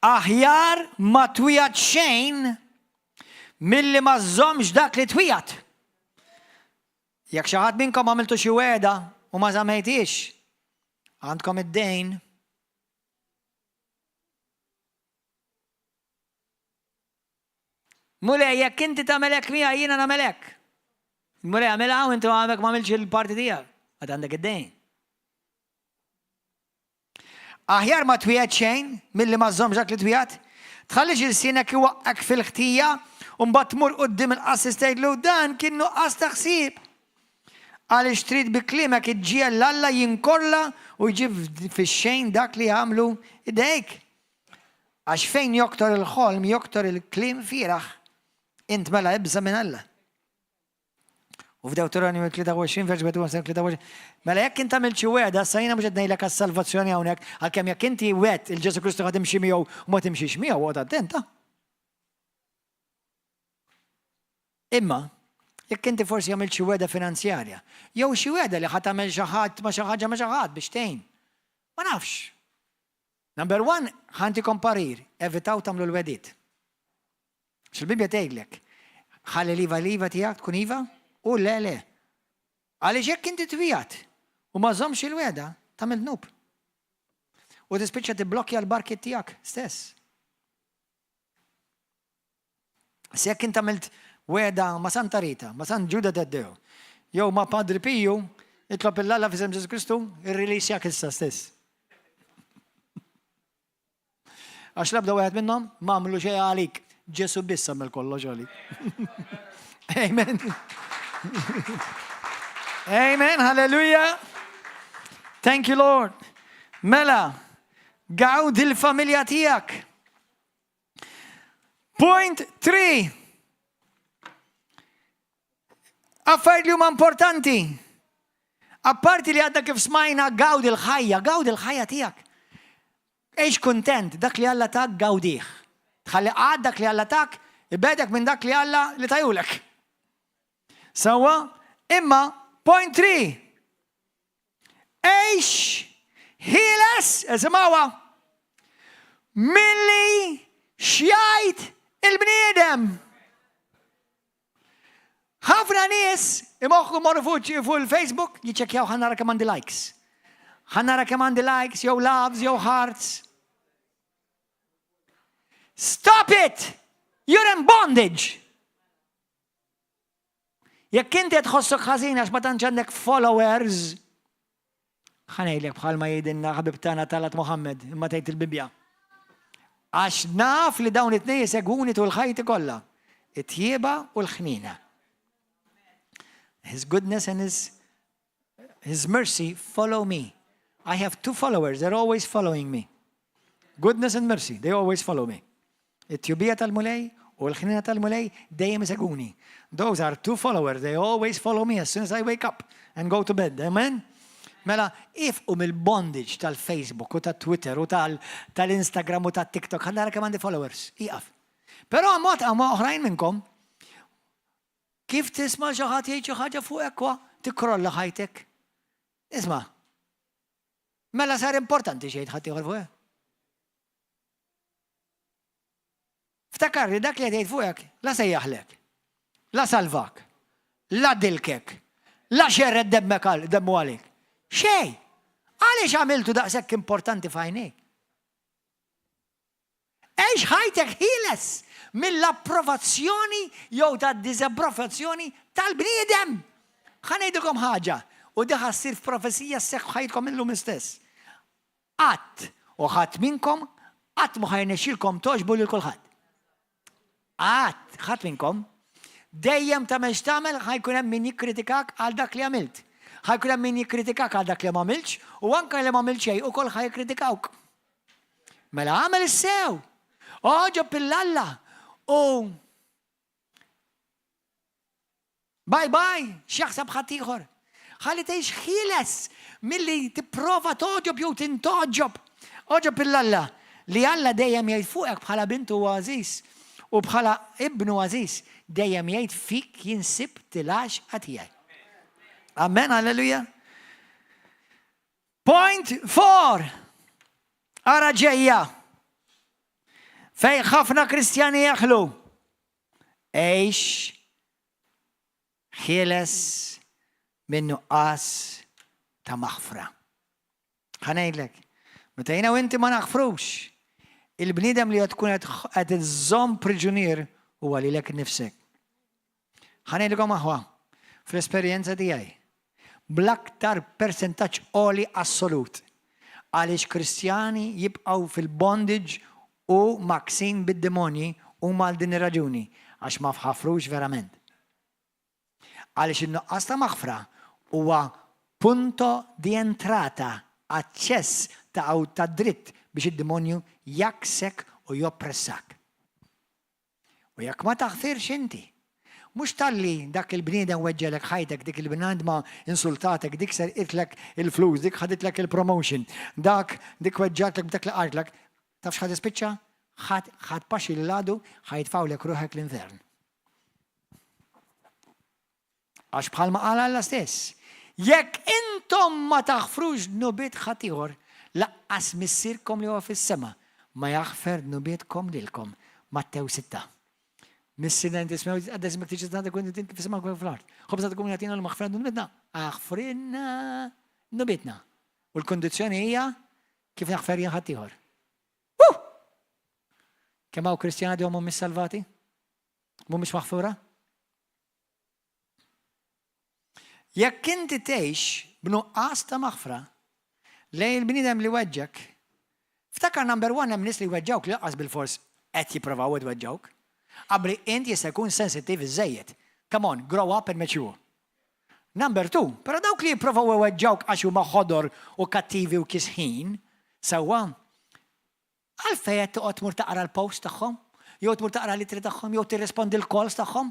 Aħjar ma twiegħed xejn milli ma żżommx dak li twiegħed. Jekk xi ħadd minnkom għamiltu xi wegħda u ma żammejtix, għandkom id-dejn. Mulej, jekk inti tagħmel hekk miegħi jiena nagħmel hekk. Mulej għamilha u inti għamek ma għamilx il-parti tiegħek. Għad għandek id-dejn. Aħjar ma twiegħed xejn milli ma żżommx dak li twiegħed. Tħallix ilsienek iwaqqgħek fil-ħtija u mbagħad tmur quddiem il-qassis tgħidlu dan kien nuqqas ta' ħsieb. Għaliex trid bi kliemek iġġiegħel 'l Alla jinkorla u jġib fix-xejn dak li għamlu idejk. Għax fejn joktor il-ħolm joktor il-kliem fieragħ. Int mela ibża' minn Alla. U f'Dewteronju 23, vers 23, mela jekk int għamilt xi wegħda, sa jiena mhux qed ngħidlek għas-salvazzjoni hawnhekk, għalkemm jekk inti wegħedt il Ġesù Kristu ħa timxi miegħu u ma timxix miegħu, oqgħod attent, ah. Imma, jekk inti forsi għamilt xi wegħda finanzjarja, jew xi wegħda li ħa tagħmel xi ħadd ma' xi ħaġa ma' xi ħadd biex tgħin. Ma nafx. Number one, ħa ntikom parir, evitaw tagħmlu l-wegħdiet. X'il-Bibbja tgħidlek? Ħalli l-iva l-iva tiegħek tkun iva u le le. Għaliex jekk inti twiegħed u ma żommx il-wegħda, tagħmel dnub. U tispiċċa tiblokkja l-barkiet tiegħek stess. Se jekk int għamilt wegħda ma' Santa Rita, ma' San Ġuda Taddeo, jew ma' Padri Piju, itlob il-Alla f'isem Ġesu Kristu, irrilisjak issa stess. Għax l-ebda wieħed minnhom ma għamlu xejn għalik. Ġesu biss għamel kollox għalik. Amen. Amen, hallelujah. Thank you, Lord. Mela, gawd il-familja tiegħek. Point 3. Affarijiet li huma importanti. Apparti li għadna kif smajna gawdi l-ħajja, gawdi l-ħajja tiegħek. Għix kuntent, dak li Alla tak gawdih. Tħalli qatt dak li Alla tak ibegħdek minn dak li Alla li tajulek. Sewwa, imma point 3. Għix ħieles, esimgħuha, milli x'jgħid il-bniedem. Ħafna nies imoħħu morru fuq il-Facebook jiċċekkjaw ħa nara kemm għandi likes. Ħa nara kemm għandi likes, jew loves, jew hearts. Stop it! You're in bondage! Jekk inti qed tħossok ħażin għax ma tantx għandek followers, ħa ngħidlek bħalma jgħidilna ħabib tagħna Talat Mohammed imma tgħid il-Bibbja. Għax naf li dawn it-tnejn jsegwuni tul ħajti kollha, it-tjieba u l-ħniena. His goodness and his, his mercy follow me. I have two followers, they're always following me. Goodness and mercy, they always follow me. It-tjubija tal-Mulej u l-ħniena tal-Mulej dejjem isegwuni. Those are two followers, they always follow me as soon as I wake up and go to bed. Amen? Mela, ifqu mill-bondage tal-Facebook u tat-Twitter u tal-Instagram u tat-TikTok, ħa nara kemm għandi followers. Ieqaf. Però mod hawn oħrajn minnkom, kif tisma' xi ħadd jgħid xi ħaġa fuqek kwa, tikkrolla ħajtek. Isma' mela sar importanti xejn ħadd ieħor fuqek. Ftakar li dak li qed jgħid fuqek la sejjaħlek, la salvak, la dilkek, la xerred demmek għal demmu għalik. Xejn! Għaliex għamiltu daqshekk importanti f'għajnejk? Għix ħajtek ħieles mill-approvazzjoni jew tad-diżapprovazzjoni tal-bniedem! Ħa ngħidilkom ħaġa, u di ħa ssir f'profezija sseħħ f'ħajtkom illum istess. Qatt u ħadd minnkom qatt mhu ħa jirnexxilkom togħġbu lil kulħadd. Qatt, ħadd minnkom. Dejjem tagħmel x'tagħmel ħa jkun hemm min jikkritikak għal dak li għamilt. Ħa jkun hemm min jikkritikak għal dak li m'għamiltx u anke li m'għamilt xejn ukoll ħa jikkritikawk. Mela agħmel is-sew. Għoġob 'il Alla u Bye bye, x'jaħseb ħaddieħor. Ħalli tgħix ħieles milli tipprova togħġob jew tintgħoġob. Għoġob 'il Alla li Alla dejjem jgħid fuqek bħala bintu għażiż u bħala ibnu għażiż dejjem jgħid fik jien sibt il-għaxqa tiegħi. Amen, alleluja. Point 4. Ara ġejja. Fej ħafna Kristjani jeħlu. Għix ħieles minn nuqqas ta' maħfra. Ħa ngħidlek, meta jiena u inti ma naħfrux, il-bniedem li qed tkun qed iżżomm priġunier huwa lilek innifsek. Ħa ngħidilkom aħwa, fl-esperjenza tiegħi, bl-aktar persentaġġ għoli assolut, għaliex Kristjani jibqgħu fil-bondage u mgħakksin bid-demonji huma għal din ir-raġuni, għax ma ħafrux verament. Għaliex in-nuqqas ta' maħfra huwa punto di entrata, aċċess ta' ta' dritt biex id-demonju jgħakksek u joppressak. U jekk ma taħfirx inti, mhux talli dak il-bniedem weġġgħelek ħajtek, dik il-bnadma insultatek, dik serqitlek il-flus, dik ħaditlek il-promotion, dak dik weġġgħatlek b'dak li qaltlek, taf x'ħa tispiċċa? Ħa ħa tpaxxi lill-għadu, ħa jitfgħulek ruħek l-infern. Għax bħalma qal Alla stess, jekk intom ma taħfrux dnubiet ħaddieħor, laqqas Missierkom li huwa fis-sema ma jaħfer dnubietkom lilkom. Mattew 6. Missierna inti ismew għadda ismek tiġi tagħti kun inti fis-sema kun fl-art. Ħobżna tkun jagħtina l-maħfra dnubietna. Aħfrinna dnubietna. U l-kondizzjoni hija kif naħfer jien ħaddieħor. Kemm hawn Kristjani għadhom mhumiex salvati? Mhumiex maħfura? Jekk inti tgħix b'nuqqas ta' maħfra lejn il-bniedem li weġġgħek, ftakar number one hemm nies li jweġġgħuk li lanqas bilfors qed jipprovaw iweġġgħuk. Abbli int jista' jkun sensittiv iżżejjed. Come on, grow up and mature. Number two, però dawk li jipprovaw iweġġgħuk għax huma ħodor u kattivi u kisħin, sewwa, Għalfejn qed toqgħod tmur taqra l-posts tagħhom? Jew tmur taqra l-ittri tagħhom? Jew tirrispondi l-calls tagħhom?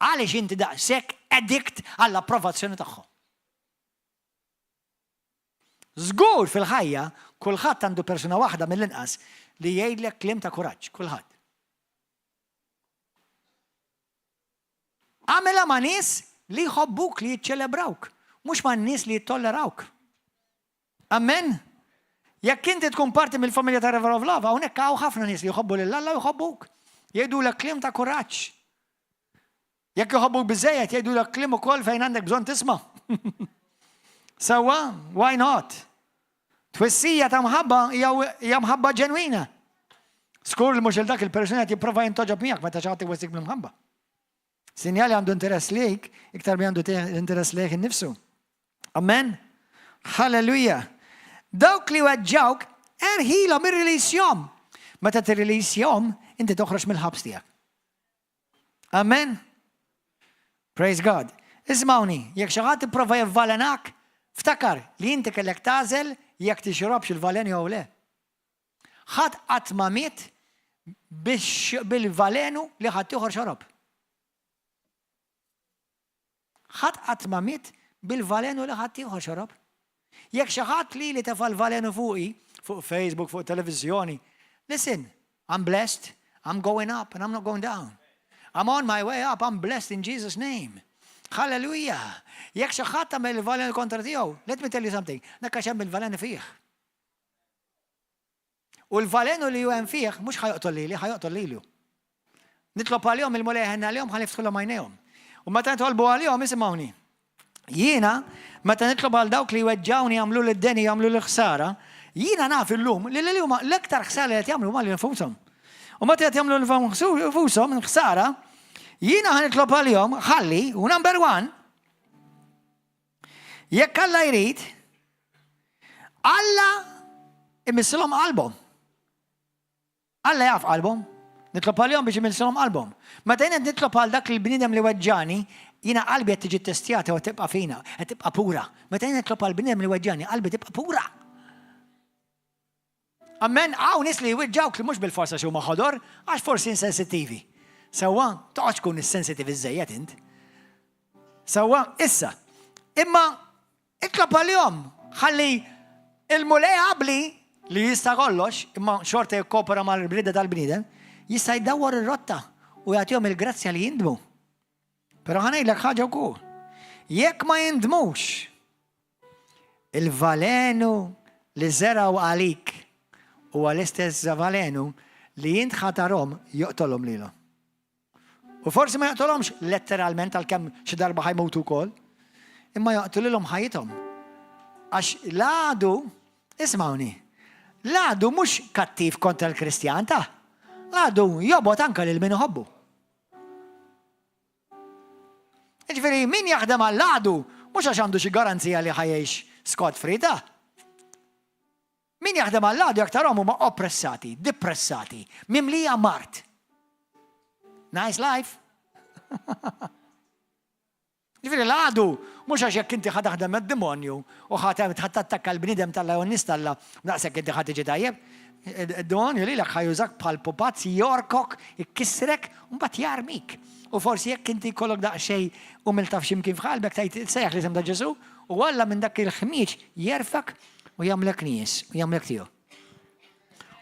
Għaliex inti daqshekk addict għall-approvazzjoni tagħhom? Żgur fil-ħajja kulħadd għandu persuna waħda mill-inqas li jgħidlek kliem ta' kuraġġ, kulħadd. Agħmilha ma' nies li jħobbuk li jiċċelebrawk, mhux ma' nies li jittollerawk. Amen? Jekk inti tkun parti mill-familja ta' River of Love, hawnhekk hawn ħafna nies li jħobbu lil Alla u jħobbuk. Jgħidulek kliem ta' kuraġġ. Jekk jħobbuk biżejjed jgħidulek kliem ukoll fejn għandek bżonn tisma'. Sewwa, why not? Twissija ta' mħabba hija mħabba ġenwina. Skur li mhux il dak il-persuna qed jipprova jintoġob miegħek meta xi ħadd iwissik bl-imħabba. Sinjal li għandu interess lejk, iktar mi għandu interess lejk innifsu. Amen? Halleluja! Dawk li weġġawk, erħilhom, irrilisjhom. Meta tirrilisjahom, inti toħroġ mill-ħabs tiegħek. Amen? Praise God. Ismawni, jekk xi ħadd ipprova jivvalenak, ftakar li inti kellek tagħżel jekk tixrobx il-valen jew le. Ħadd qatt ma miet bil-valenu li ħadd ieħor xorob. Ħadd qatt ma miet bil-valenu li ħaddieħor xorob. Jekk xi ħadd lili tefa' l-valenu fuqi, fuq Facebook, fuq televiżjoni, listen, I'm blessed, I'm going up and I'm not going down. I'm on my way up, I'm blessed in Jesus' name. Hallelujah! Jekk xi ħadd għamel il-valenu kontra tiegħu, let me tell you something, dak għax hemm il-valenu fih. U l-valenu li hu hemm fih mhux ħa joqtol lili, ħa joqtol lilu. Nitlob għalihom il-Mulej ħenna għalihom ħa niftħulhom għajnejhom. U meta nitolbu għalihom isimgħuni. Jiena meta nitlob għal dawk li weġġawni jagħmlu lid-deni jagħmlu l-ħsara, jiena naf illum li li huma l-iktar ħsara li qed jagħmlu huma lil nfushom. U meta qed jagħmlu nfushom ħsara, jiena ħa nitlob għalihom ħalli u number one Jekk Alla jrid, Alla imissilhom qalbhom. Alla jaf qalbhom. Nitlob għalihom biex imissilhom qalbhom. Meta jien qed nitlob għal dak il-bniedem li weġġani, jiena qalbi qed tiġi testjata u tibqa' fina, qed tibqa' pura. Meta jien nitlob għal bniedem li weġġani, qalbi tibqa' pura. Amen, hawn nies li jweġġawk li mhux bil-forsa xi huma ħodor, għax forsi insensittivi. Sewwa, toqgħodx tkun is-sensitiv iżżejjed int. Sewwa, issa. Imma itlob għalihom ħalli il-Mulej abli li jista' kollox, imma xorta jikkopera mal-brida tal-bniedem, jista' jdawwar ir-rotta u jagħtihom il-grazzja li jindmu. Però ħa ngħidlek ħaġa wkoll. Jekk ma jindmux, il-valenu li żergħu għalik huwa l-istess valenu li int ħa tarhom joqtolhom lilhom. U forsi ma joqtolhomx letteralment għalkemm xi darba ħa jmutu wkoll, imma joqtolilhom ħajjithom. Għax l-għadu, ismawni, l-għadu mhux kattiv kontra l-Kristjan ta' l-għadu jobgħod anka lil min iħobbu. Jiġifieri min jaħdem għall-għadu mhux għax għandu xi garanzija li ħa jgħix scot free ta. Min jaħdem għall-għadu jekk tarahom huma oppressati, depressati, mimlija mard. Nice life. Ġifieri l-għadu mhux għax jekk inti ħa taħdem mad-demonju u ħa tattakka l-bniedem t'Alla jew n-nies t'Alla daqshekk inti ħa tiġi tajjeb. Id-demonju lilek ħa jużak bħal pupazz jorkok, ikissrek u mbagħad jarmik. U forsi jekk inti jkollok daqsxejn umiltà f'xi mkien f'qalbek tgħid sejjaħ l-isem ta' Ġesù u Alla minn dak il-ħmieġ jerfgħek u jagħmlek nies u jagħmlek tiegħu.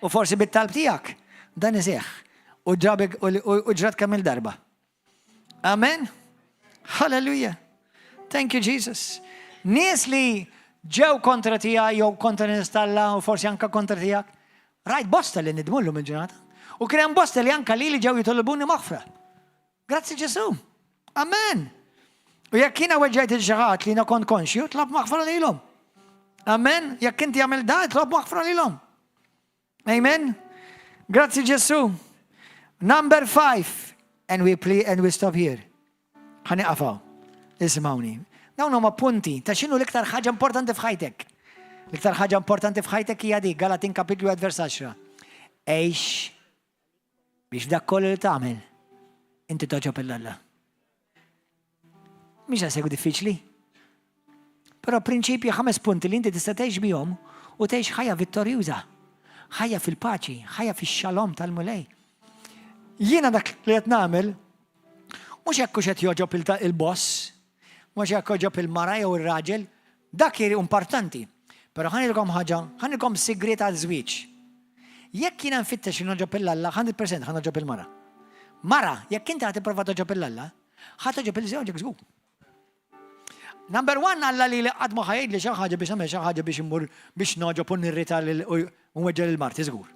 U forsi bit-talb tiegħek dan iseħħ u ġrabek u ġrat kemm il-darba. Amen. Hallelujah. Thank you, Jesus. Nies li ġew kontra tiegħi jew kontra nies t'Alla u forsi anka kontra tiegħek. Rajt bosta li nidmu llum il-ġurnata. U kien hemm bosta li anka li li ġew jitolbuni maħfra. Grazzi Ġesu. Amen. U jekk jiena weġġajt il xi ħadd li jiena kont konxju, tlob maħfra lilhom. Amen. Jekk inti għamil da, tlob maħfra lilhom. Amen. Grazzi Ġesu. Number five, and we play and we stop here. Ħa nieqaf hawn. Isimgħuni. Dawn huma punti ta' x'inhu l-iktar ħaġa importanti f'ħajtek. L-iktar ħaġa importanti f'ħajtek hija di, Galatin kapitlu 1 vers 10. Għix biex dak kollu li tagħmel inti togħġob 'l Alla. Mhix daqshekk diffiċli. Però prinċipji ħames punti li inti tista' tgħix bihom u tgħix ħajja vittorjuża. Ħajja fil-paċi, ħajja fix-xalom tal-Mulej. Jiena dak li qed nagħmel mhux hekk hux qed jogħġob il-boss, mhux hekk jogħġob il-mara jew ir-raġel, dak importanti. Però ħa ngħidilkom ħaġa, ħa ngħidilkom sigriet għal żwieġ. Jekk jiena nfittex nogħġob 'l Alla, 100% ħa nogħġob il-mara. Mara, jekk inti ħa tipprova togħġob 'l Alla, ħa togħġob 'il żewġek żgur. Number one, Alla li qatt ma ħa jgħidli xi ħaġa biex nagħmel xi ħaġa biex immur biex nogħġob u nirrita u nweġġa' lil marti żgur.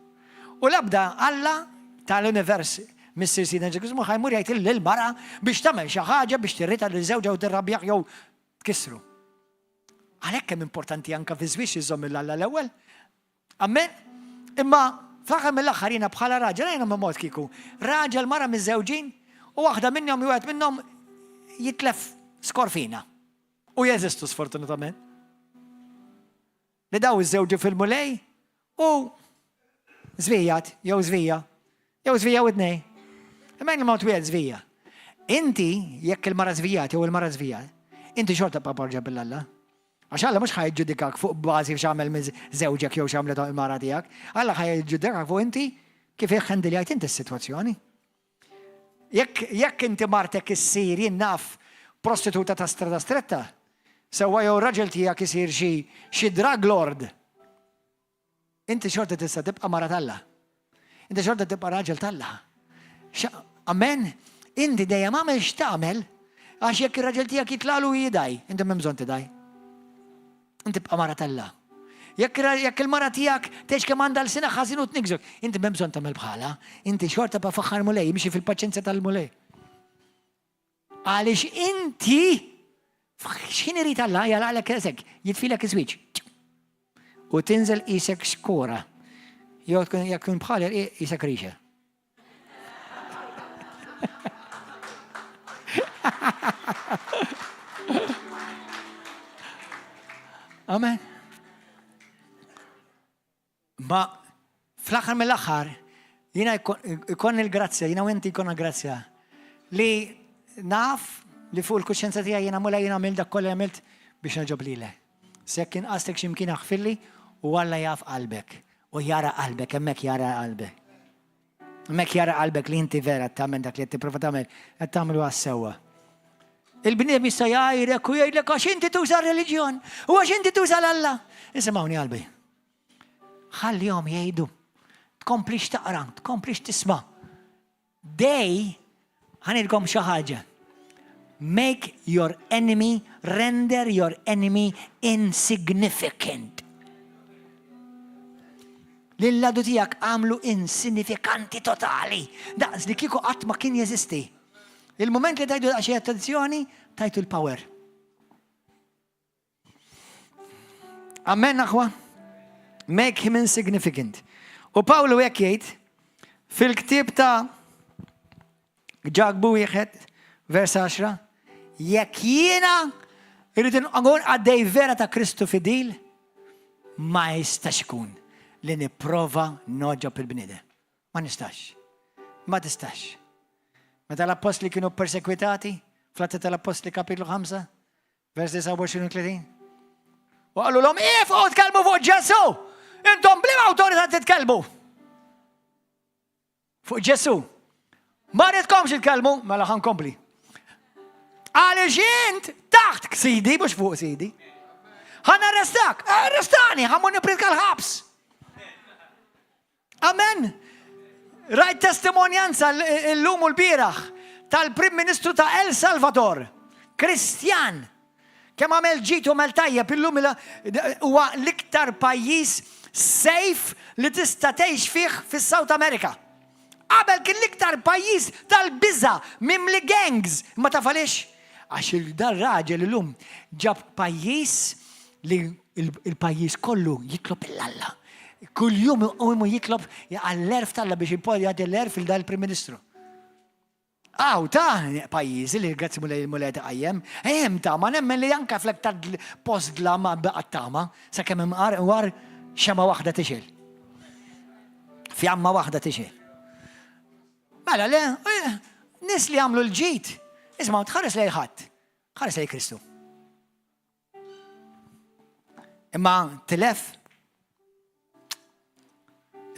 U l-ebda Alla tal-univers Missier Sidna Ġesù ma ħa jmur jgħid lil mara biex tagħmel xi ħaġa biex tirrita lil żewġha u tirrabjah jew tkissru. Għalhekk hemm importanti anka fi żwieġ iżomm 'l Alla l-ewwel. Amen. Imma fl-aħħar mill-aħħar jiena bħala raġel jiena ma mod kieku. Raġel mara miżżewġin u waħda minnhom jew wieħed minnhom jitlef skorfina. U jeżistu sfortunatament. Li daw iż-żewġu fil-Mulej u żvijat, jew żvija, jew żvija u tnej. Imma jien il-mod wieħed żvija. Inti, jekk il-mara żvijat jew il-mara żvijat, inti xorta bqa' porġa bil-Alla. Għax Alla mhux ħa jiġġudikak fuq bażi x'għamel minn żewġek jew x'għamlet il-mara tiegħek. Alla ħa jiġġudikak fuq inti kif iħħendiljajt inti s-sitwazzjoni. Jekk jekk inti martek issir jien naf prostituta ta' strada stretta, sewwa jew raġel tiegħek isir xi xi drug lord. Inti xorta tista' tibqa' mara t'Alla. Inti xorta tibqa' raġel t'Alla. Amen. Inti dejjem għamel x'tagħmel għax jekk ir-raġel tiegħek jitlaqlu jidaj, inti m'hemm bżonn tidaj. Inti tibqa' mara t'Alla. Jekk jekk il-mara tiegħek tgħix kemm għandha l-sina ħażin u tniggżok, inti m'hemm bżonn tagħmel bħala. Inti xorta ba' faħħar Mulej, imxi fil-paċenzja tal-Mulej. Għaliex inti x'ħin irid Alla jalaqlek resek, jitfilek is-switch. U tinżel qisek skora. Jew tkun jekk tkun bħal qisek rixa. Amen. Ma fl-aħħar mill-aħħar, jiena jkun il-grazzja, jiena u inti jkollna grazzja li naf li fuq il-kuxjenza tiegħi jiena mula jiena għamilt dak kollu għamilt biex nogħġob lilek. Se jekk inqastek xi mkien aħfirli u Alla jaf qalbek u jara qalbek, hemmhekk jara qalbek. Hemmhekk jara qalbek li inti vera tagħmel dak li qed tipprova tagħmel, qed tagħmlu għas-sewwa. Il-bniedem jista' jgħajrek u jgħidlek għax inti tuża r-reliġjon u għax inti tuża l-Alla. Isimgħuni qalbi. Ħallihom jgħidu. Tkomplix taqra, tkomplix tisma'. Dej, ħanilkom xi ħaġa. Make your enemy, render your enemy insignificant. Lill-għadu tiegħek għamlu insinifikanti totali, daqs li kieku qatt ma kien jeżisti. Il-moment li tajtu daqsxejn attenzjoni, tajtu l-power. Amen, aħwa? Make him insignificant. U Pawlu hekk jgħid fil-ktieb ta' Ġakbu wieħed vers 10, jekk jiena irrid nkun għaddej vera ta' Kristu fidil, ma jistax ikun li nipprova noġob il-bniedem. Ma nistax. Ma tistax. Meta l-appostli kienu persekwitati, fl-Atti tal-Appostli kapitlu 5, vers 29 u 30. U qalulhom ifqu tkellmu fuq Ġesù! Intom blim awtorità titkellmu! Fuq Ġesù. Ma rridkomx titkellmu, mela ħa nkompli. Għaliex int taħt sidi, mhux fuq sidi. Ħa narrestak, arrestani, ħa mmur nippriedka l-ħabs. Amen. Rajt testimonjanza l-lum u l-bieraħ tal-Prim Ministru ta' El Salvador, Kristjan. Kemm għamel ġid u għamel tajjeb illum huwa l-iktar pajjiż safe li tista' tgħix fih fis-South America. Qabel kien l-iktar pajjiż tal-biża' mimli gangs. Imma taf għaliex? Għax dan raġel illum ġab pajjiż li il-pajjiż kollu jitlob il-Alla. Kull jum iqumu jitlob għall-erf t'Alla biex jagħti l-erf il dal prim Ministru. Għaw ta' pajjiżi li grazzi mulej il-mulej ta' qajjem, hemm tama nemmen li anka fl-aktar post dlam baqgħet tama, sakemm hemm war xema waħda tixel. Fjamma waħda tixel. Mela le, eh, nis li għamlu l-ġid, isma' tħares lejn ħadd, ħares lejn Kristu. Imma tilef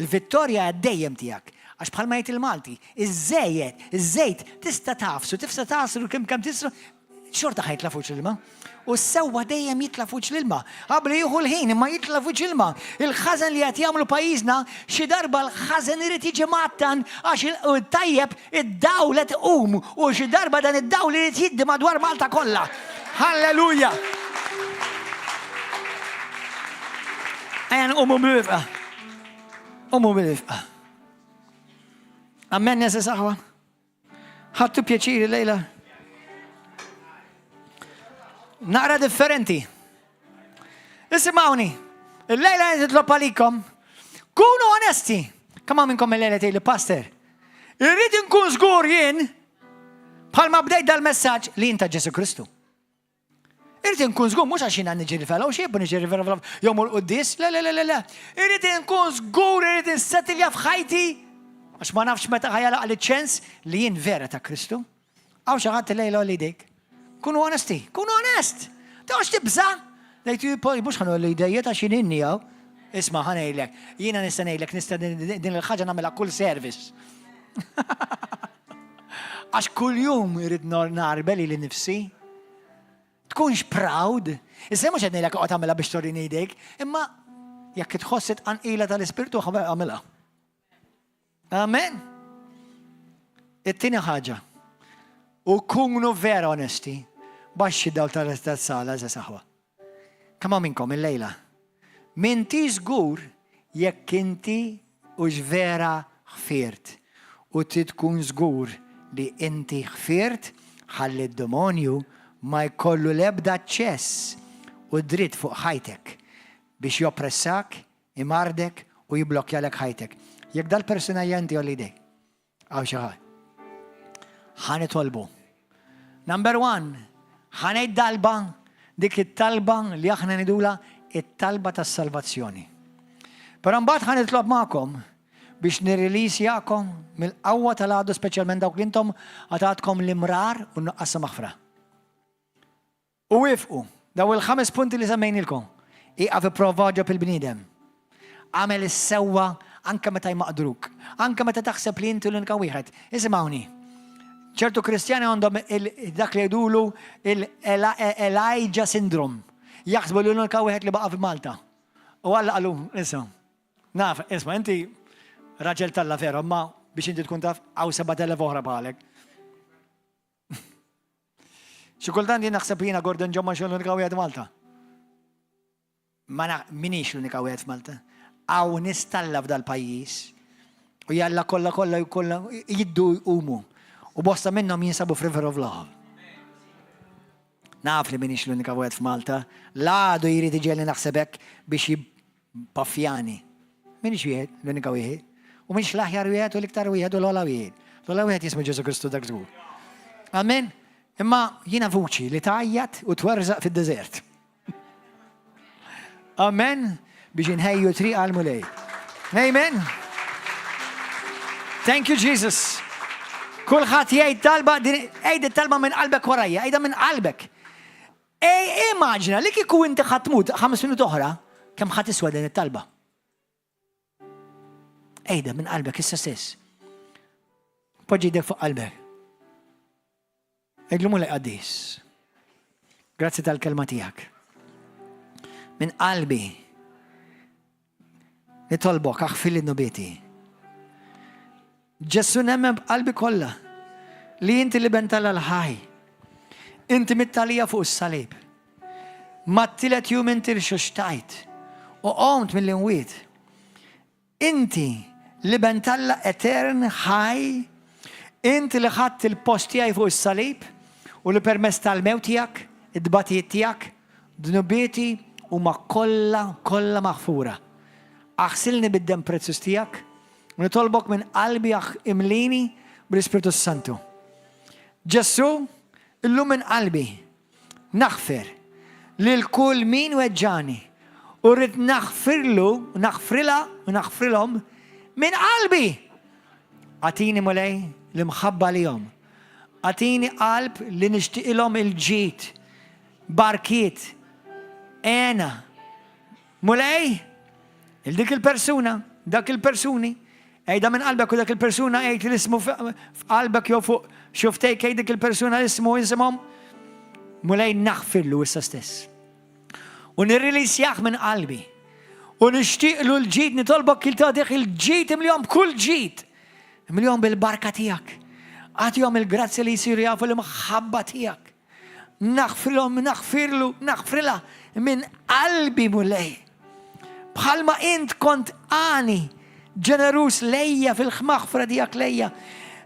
il-vittorja dejjem tiegħek. Għax bħalma jgħid il-Malti, iż-żejjed, iż-żejt tista' tafsu, tifsa tafsu kemm kemm tisru, xorta ħa jitla' fuq l-ilma. U s-sewwa dejjem jitla' fuq l-ilma. Qabel jieħu l-ħin imma jitla' fuq l-ilma. Il-ħażen li qed jagħmlu pajjiżna, xi darba l-ħażen irid jiġi mgħattan għax il-tajjeb id-dawl qed iqum u xi darba dan id-dawl irid jiddi madwar Malta kollha. Halleluja! Ejja nqumu bil-wifqa. Qumu bil-wifqa. Amen, għeżież aħwa. Ħadtu pjaċir lejla? Naqra differenti. Isimgħuni, il-lejla nitlob għalikom. Kunu onesti. Kemm hawn minnkom il-lejla tgħidli pastor. Irrid inkun żgur jien bħalma bdejt dal-messaġġ li inta Ġesu Kristu. Irrid inkun żgur mhux għax jiena niġi l-fellowship u niġi l-fellowship jew mur quddies, le le le le le. Irrid inkun żgur irrid insettilja f'ħajti għax ma nafx meta ħa jagħlaq li ċens li jien vera ta' Kristu. Hawn xi ħadd illejla għolli jdejk. Kunu onesti, kunu onest. Toqgħodx tibża'. Ngħid mhux ħa ngħolli jdejja ta' xi ninni hawn. Isma' ħa ngħidlek, jiena nista' ngħidlek nista' din il-ħaġa nagħmilha kull service. Għax kuljum irrid narbel li nifsi. Tkunx proud. Issa mhux qed ngħidlek oqgħod tagħmilha biex torini jdejk, imma jekk tħoss it-tqanqila tal-Ispirtu għamilha. Amen. It-tieni ħaġa. U kunu vera onesti. Baxxi dawl tal-sala za saħwa. Kemm minnkom illejla? M'inti żgur jekk inti hux vera ħfirt u trid tkun żgur li inti ħfirt ħalli d-demonju ma jkollu l-ebda aċċess u dritt fuq ħajtek biex joppressak, imardek u jiblokkjalek ħajtek. Jekk dal-persuna hija inti għolli jdejk. Hawn xi ħadd. Ħa nitolbu. Number one, ħa ngħid talba dik it-talba li aħna ngħidulha it-talba tas-salvazzjoni. Però mbagħad ħa nitlob magħkom biex nirrilisjakom mill-qawwa tal-għadu speċjalment dawk li intom għad għandkom l-imrar u nuqqas maħfra. U wifqu, daw il-ħames punti li semmejnilkom. Ieqaf ipprova għoġob il-bniedem. Agħmel is-sewwa anke meta jmaqdruk, anke meta taħseb li inti l-unika wieħed. Isimgħuni. ċertu Kristjani għandhom dak li jgħidulu il-Elijah syndrome. Jaħsbu li l-unika wieħed li baqa' f'Malta. U Alla qallu, isma' naf, isma' inti raġel t'Alla vera, ma biex inti tkun taf hawn 7000 oħra bħalek. Xi kultant jien naħseb jiena Gordon John Manché l-unika wieħed Malta. Ma minix l-unika wieħed f'Malta. Hawn nies t'Alla f'dal-pajjiż. U jalla kollha kollha kollha jiddu jqumu. U bosta minnhom jinsabu f'River of Love. Naf li minix l-unika wieħed f'Malta. L-għadu jrid iġegħelni naħseb hekk biex jibbaffjani. Minix wieħed, l-unika wieħed. U minix l-aħjar wieħed u l-iktar wieħed u l-ogħla wieħed. L-ogħla wieħed jismu Ġesu Kristu dak żgur. Amen. Imma jiena vuċi li tgħajjat u twerżaq fid-deżert. Amen. Biex inħejju triq għal-Mulej. Amen. Thank you, Jesus. Kulħadd jgħid talba, għid it-talba minn qalbek warajja, għidha minn qalbek. Ej, immaġina li kieku inti ħa tmut 5 minuti oħra, kemm ħa tiswa din it-talba. Għidha minn qalbek issa stess. Poġġi jdek fuq qalbek. Għidlu Mulej qaddis. Grazzi tal-kelma tiegħek. Minn qalbi nitolbok aħfirli dnubieti. Ġesù nemmen b'qalbi kollha li inti l-Iben t'Alla l-ħaj. Inti mitt għalija fuq is-salib. Mat-tielet jum inti rxoxtajt u qomt mill-imwiet. Inti l-Iben t'Alla etern ħaj, inti li ħadt il-post tiegħi fuq is-salib u li permezz tal-mewt tiegħek, id-tbatijiet tiegħek, dnubieti huma kollha kollha maħfura. Aħsilni bid-dem prezzjuż tiegħek u nitolbok minn qalbi imlini bl-Ispirtu Santu. Ġesù, illum minn qalbi naħfer lil kull min weġġani u rrid naħfirlu, naħfrilha u naħfrilhom minn qalbi. Agħtini Mulej l-imħabba lihom. Agħtini qalb li nixtieqilhom il-ġid, barkiet, hena. Mulej, il dik il-persuna, dak il-persuni, għidha minn qalbek u dak il-persuna għid l-ismu f'qalbek jew fuq xufftejk għid dik il-persuna ismu isimhom. Mulej naħfirlu issa stess. U nirrilisjah minn qalbi. U nixtieqlu l-ġid, nitolbok il tagħtih il-ġid imlihom b'kull ġid. Imlihom bil-barka tiegħek. Agħtihom il-grazzja li jsiru jafu l-imħabba tiegħek. Naħfrilhom, naħfirlu, naħfrilha minn qalbi Mulej. Bħalma int kont għani, ġeneruż lejja fil-maħfra tiegħek lejja.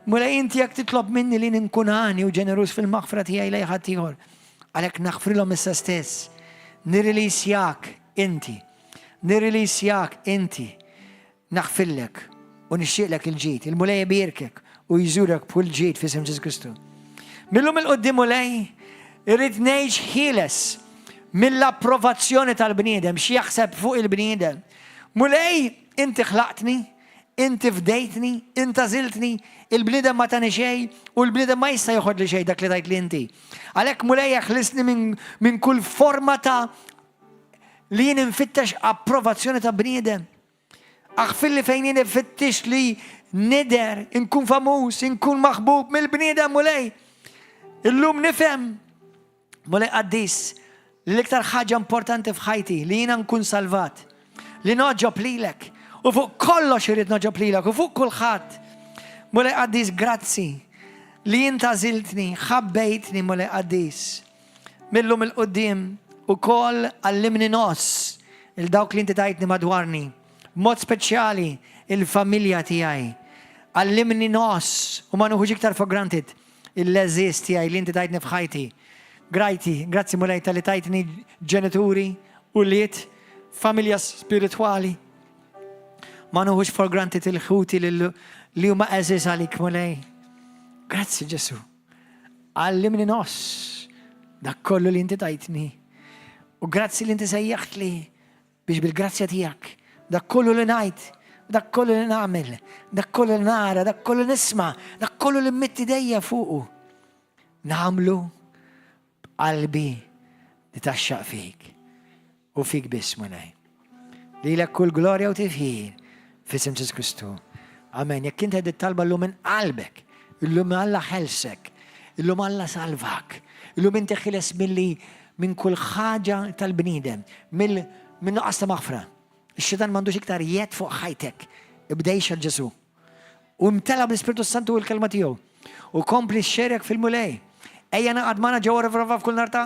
Mulej inti jekk titlob minni li nkun għani u ġeneruż fil-maħfra tiegħi lejn ħaddieħor. Għalhekk naħfrilhom issa stess. Nirrilisjak inti. Nirrilisjak inti. Naħfirlek u nixtieqlek il-ġid. Il-Mulej ibierkek u jżurek b'kull ġid f'isem Ġesù Kristu. Mil-lum 'il quddiem Mulej, irrid ngħix ħieles. Mill-approvazzjoni tal-bniedem, x'jaħseb fuq il-bniedem. Mulej, inti ħlaqtni, inti fdejtni, inti għażiltni, il-bniedem ma tani xejn u l-bniedem ma jista' joħodli xejn dak li tajtli inti. Għalhekk, Mulej, eħlisni minn kull forma ta' li jien infittex approvazzjoni ta' bniedem. Aħfirli fejn jien infittex li nidher, inkun famuż, inkun maħbub mill-bniedem, Mulej. Illum nifhem, Mulej qaddis, l-iktar ħaġa importanti f'ħajti li jiena nkun salvat, li nogħġob lilek, u fuq kollox irrid nogħġob lilek, u fuq kulħadd. Mulej qaddis, grazzi li int għażiltni, ħabbejtni, Mulej qaddis. Mil-lum 'il quddiem ukoll għallimni ngħożż lil dawk li inti tajtni madwarni. Mod speċjali il-familja tiegħi. Għallimni ngħożż u ma nieħux iktar for granted l-għeżież tiegħi li inti tajtni f'ħajti. Grazzi, grazzi, Mulej, talli tajtni ġenituri, ulied, familja spiritwali. Ma nieħux for granted lil ħuti li huma għeżież għalik, Mulej. Grazzi, Ġesù. Għallimni ngħożż dak kollu li inti tajtni. U grazzi li inti sejjaħtli biex bil-grazzja tiegħek dak kollu li ngħid, dak kollu li nagħmel, dak kollu li nara, dak kollu nisma', dak kollu li mmidd idejja fuqu. Nagħmlu b'qalbi li tgħaxxaq fik. U fik biss, Mulej. Lilek kull glorja u tifħir f'isem Ġesù Kristu. Amen. Jekk inti għedt it-talba llum minn qalbek, illum Alla ħelsek, illum Alla salvak, illum inti ħieles milli minn kull ħaġa tal-bniedem, mill minn nuqqas ta' maħfra. Ix-xitan m'għandux iktar jedd fuq ħajtek. Ibda għix għal Ġesù. U imtela bl-Ispirtu Santu u l-kelma tiegħu. U kompli xxerrek fil-Mulej. Ejja ingħaqad magħna ġewwa River f'kull nhar ta'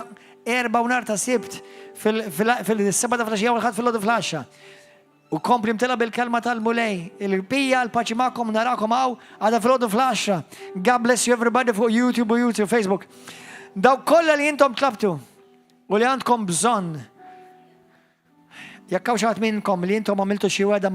Erbgħa u nhar ta' Sibt fis-7 ta' filgħaxija u l-Ħadd filgħodu fl-10. U kompli imtela bil-kelma tal-Mulej. Il-bija, l-paċi magħkom, narakom hawn għada filgħodu fl-10. God bless you, everybody, fuq YouTube u YouTube, Facebook. Dawk kollha li intom tlabtu u li għandkom bżonn. Jekk hawn xi ħadd minnkom li intom għamiltu xi wegħda.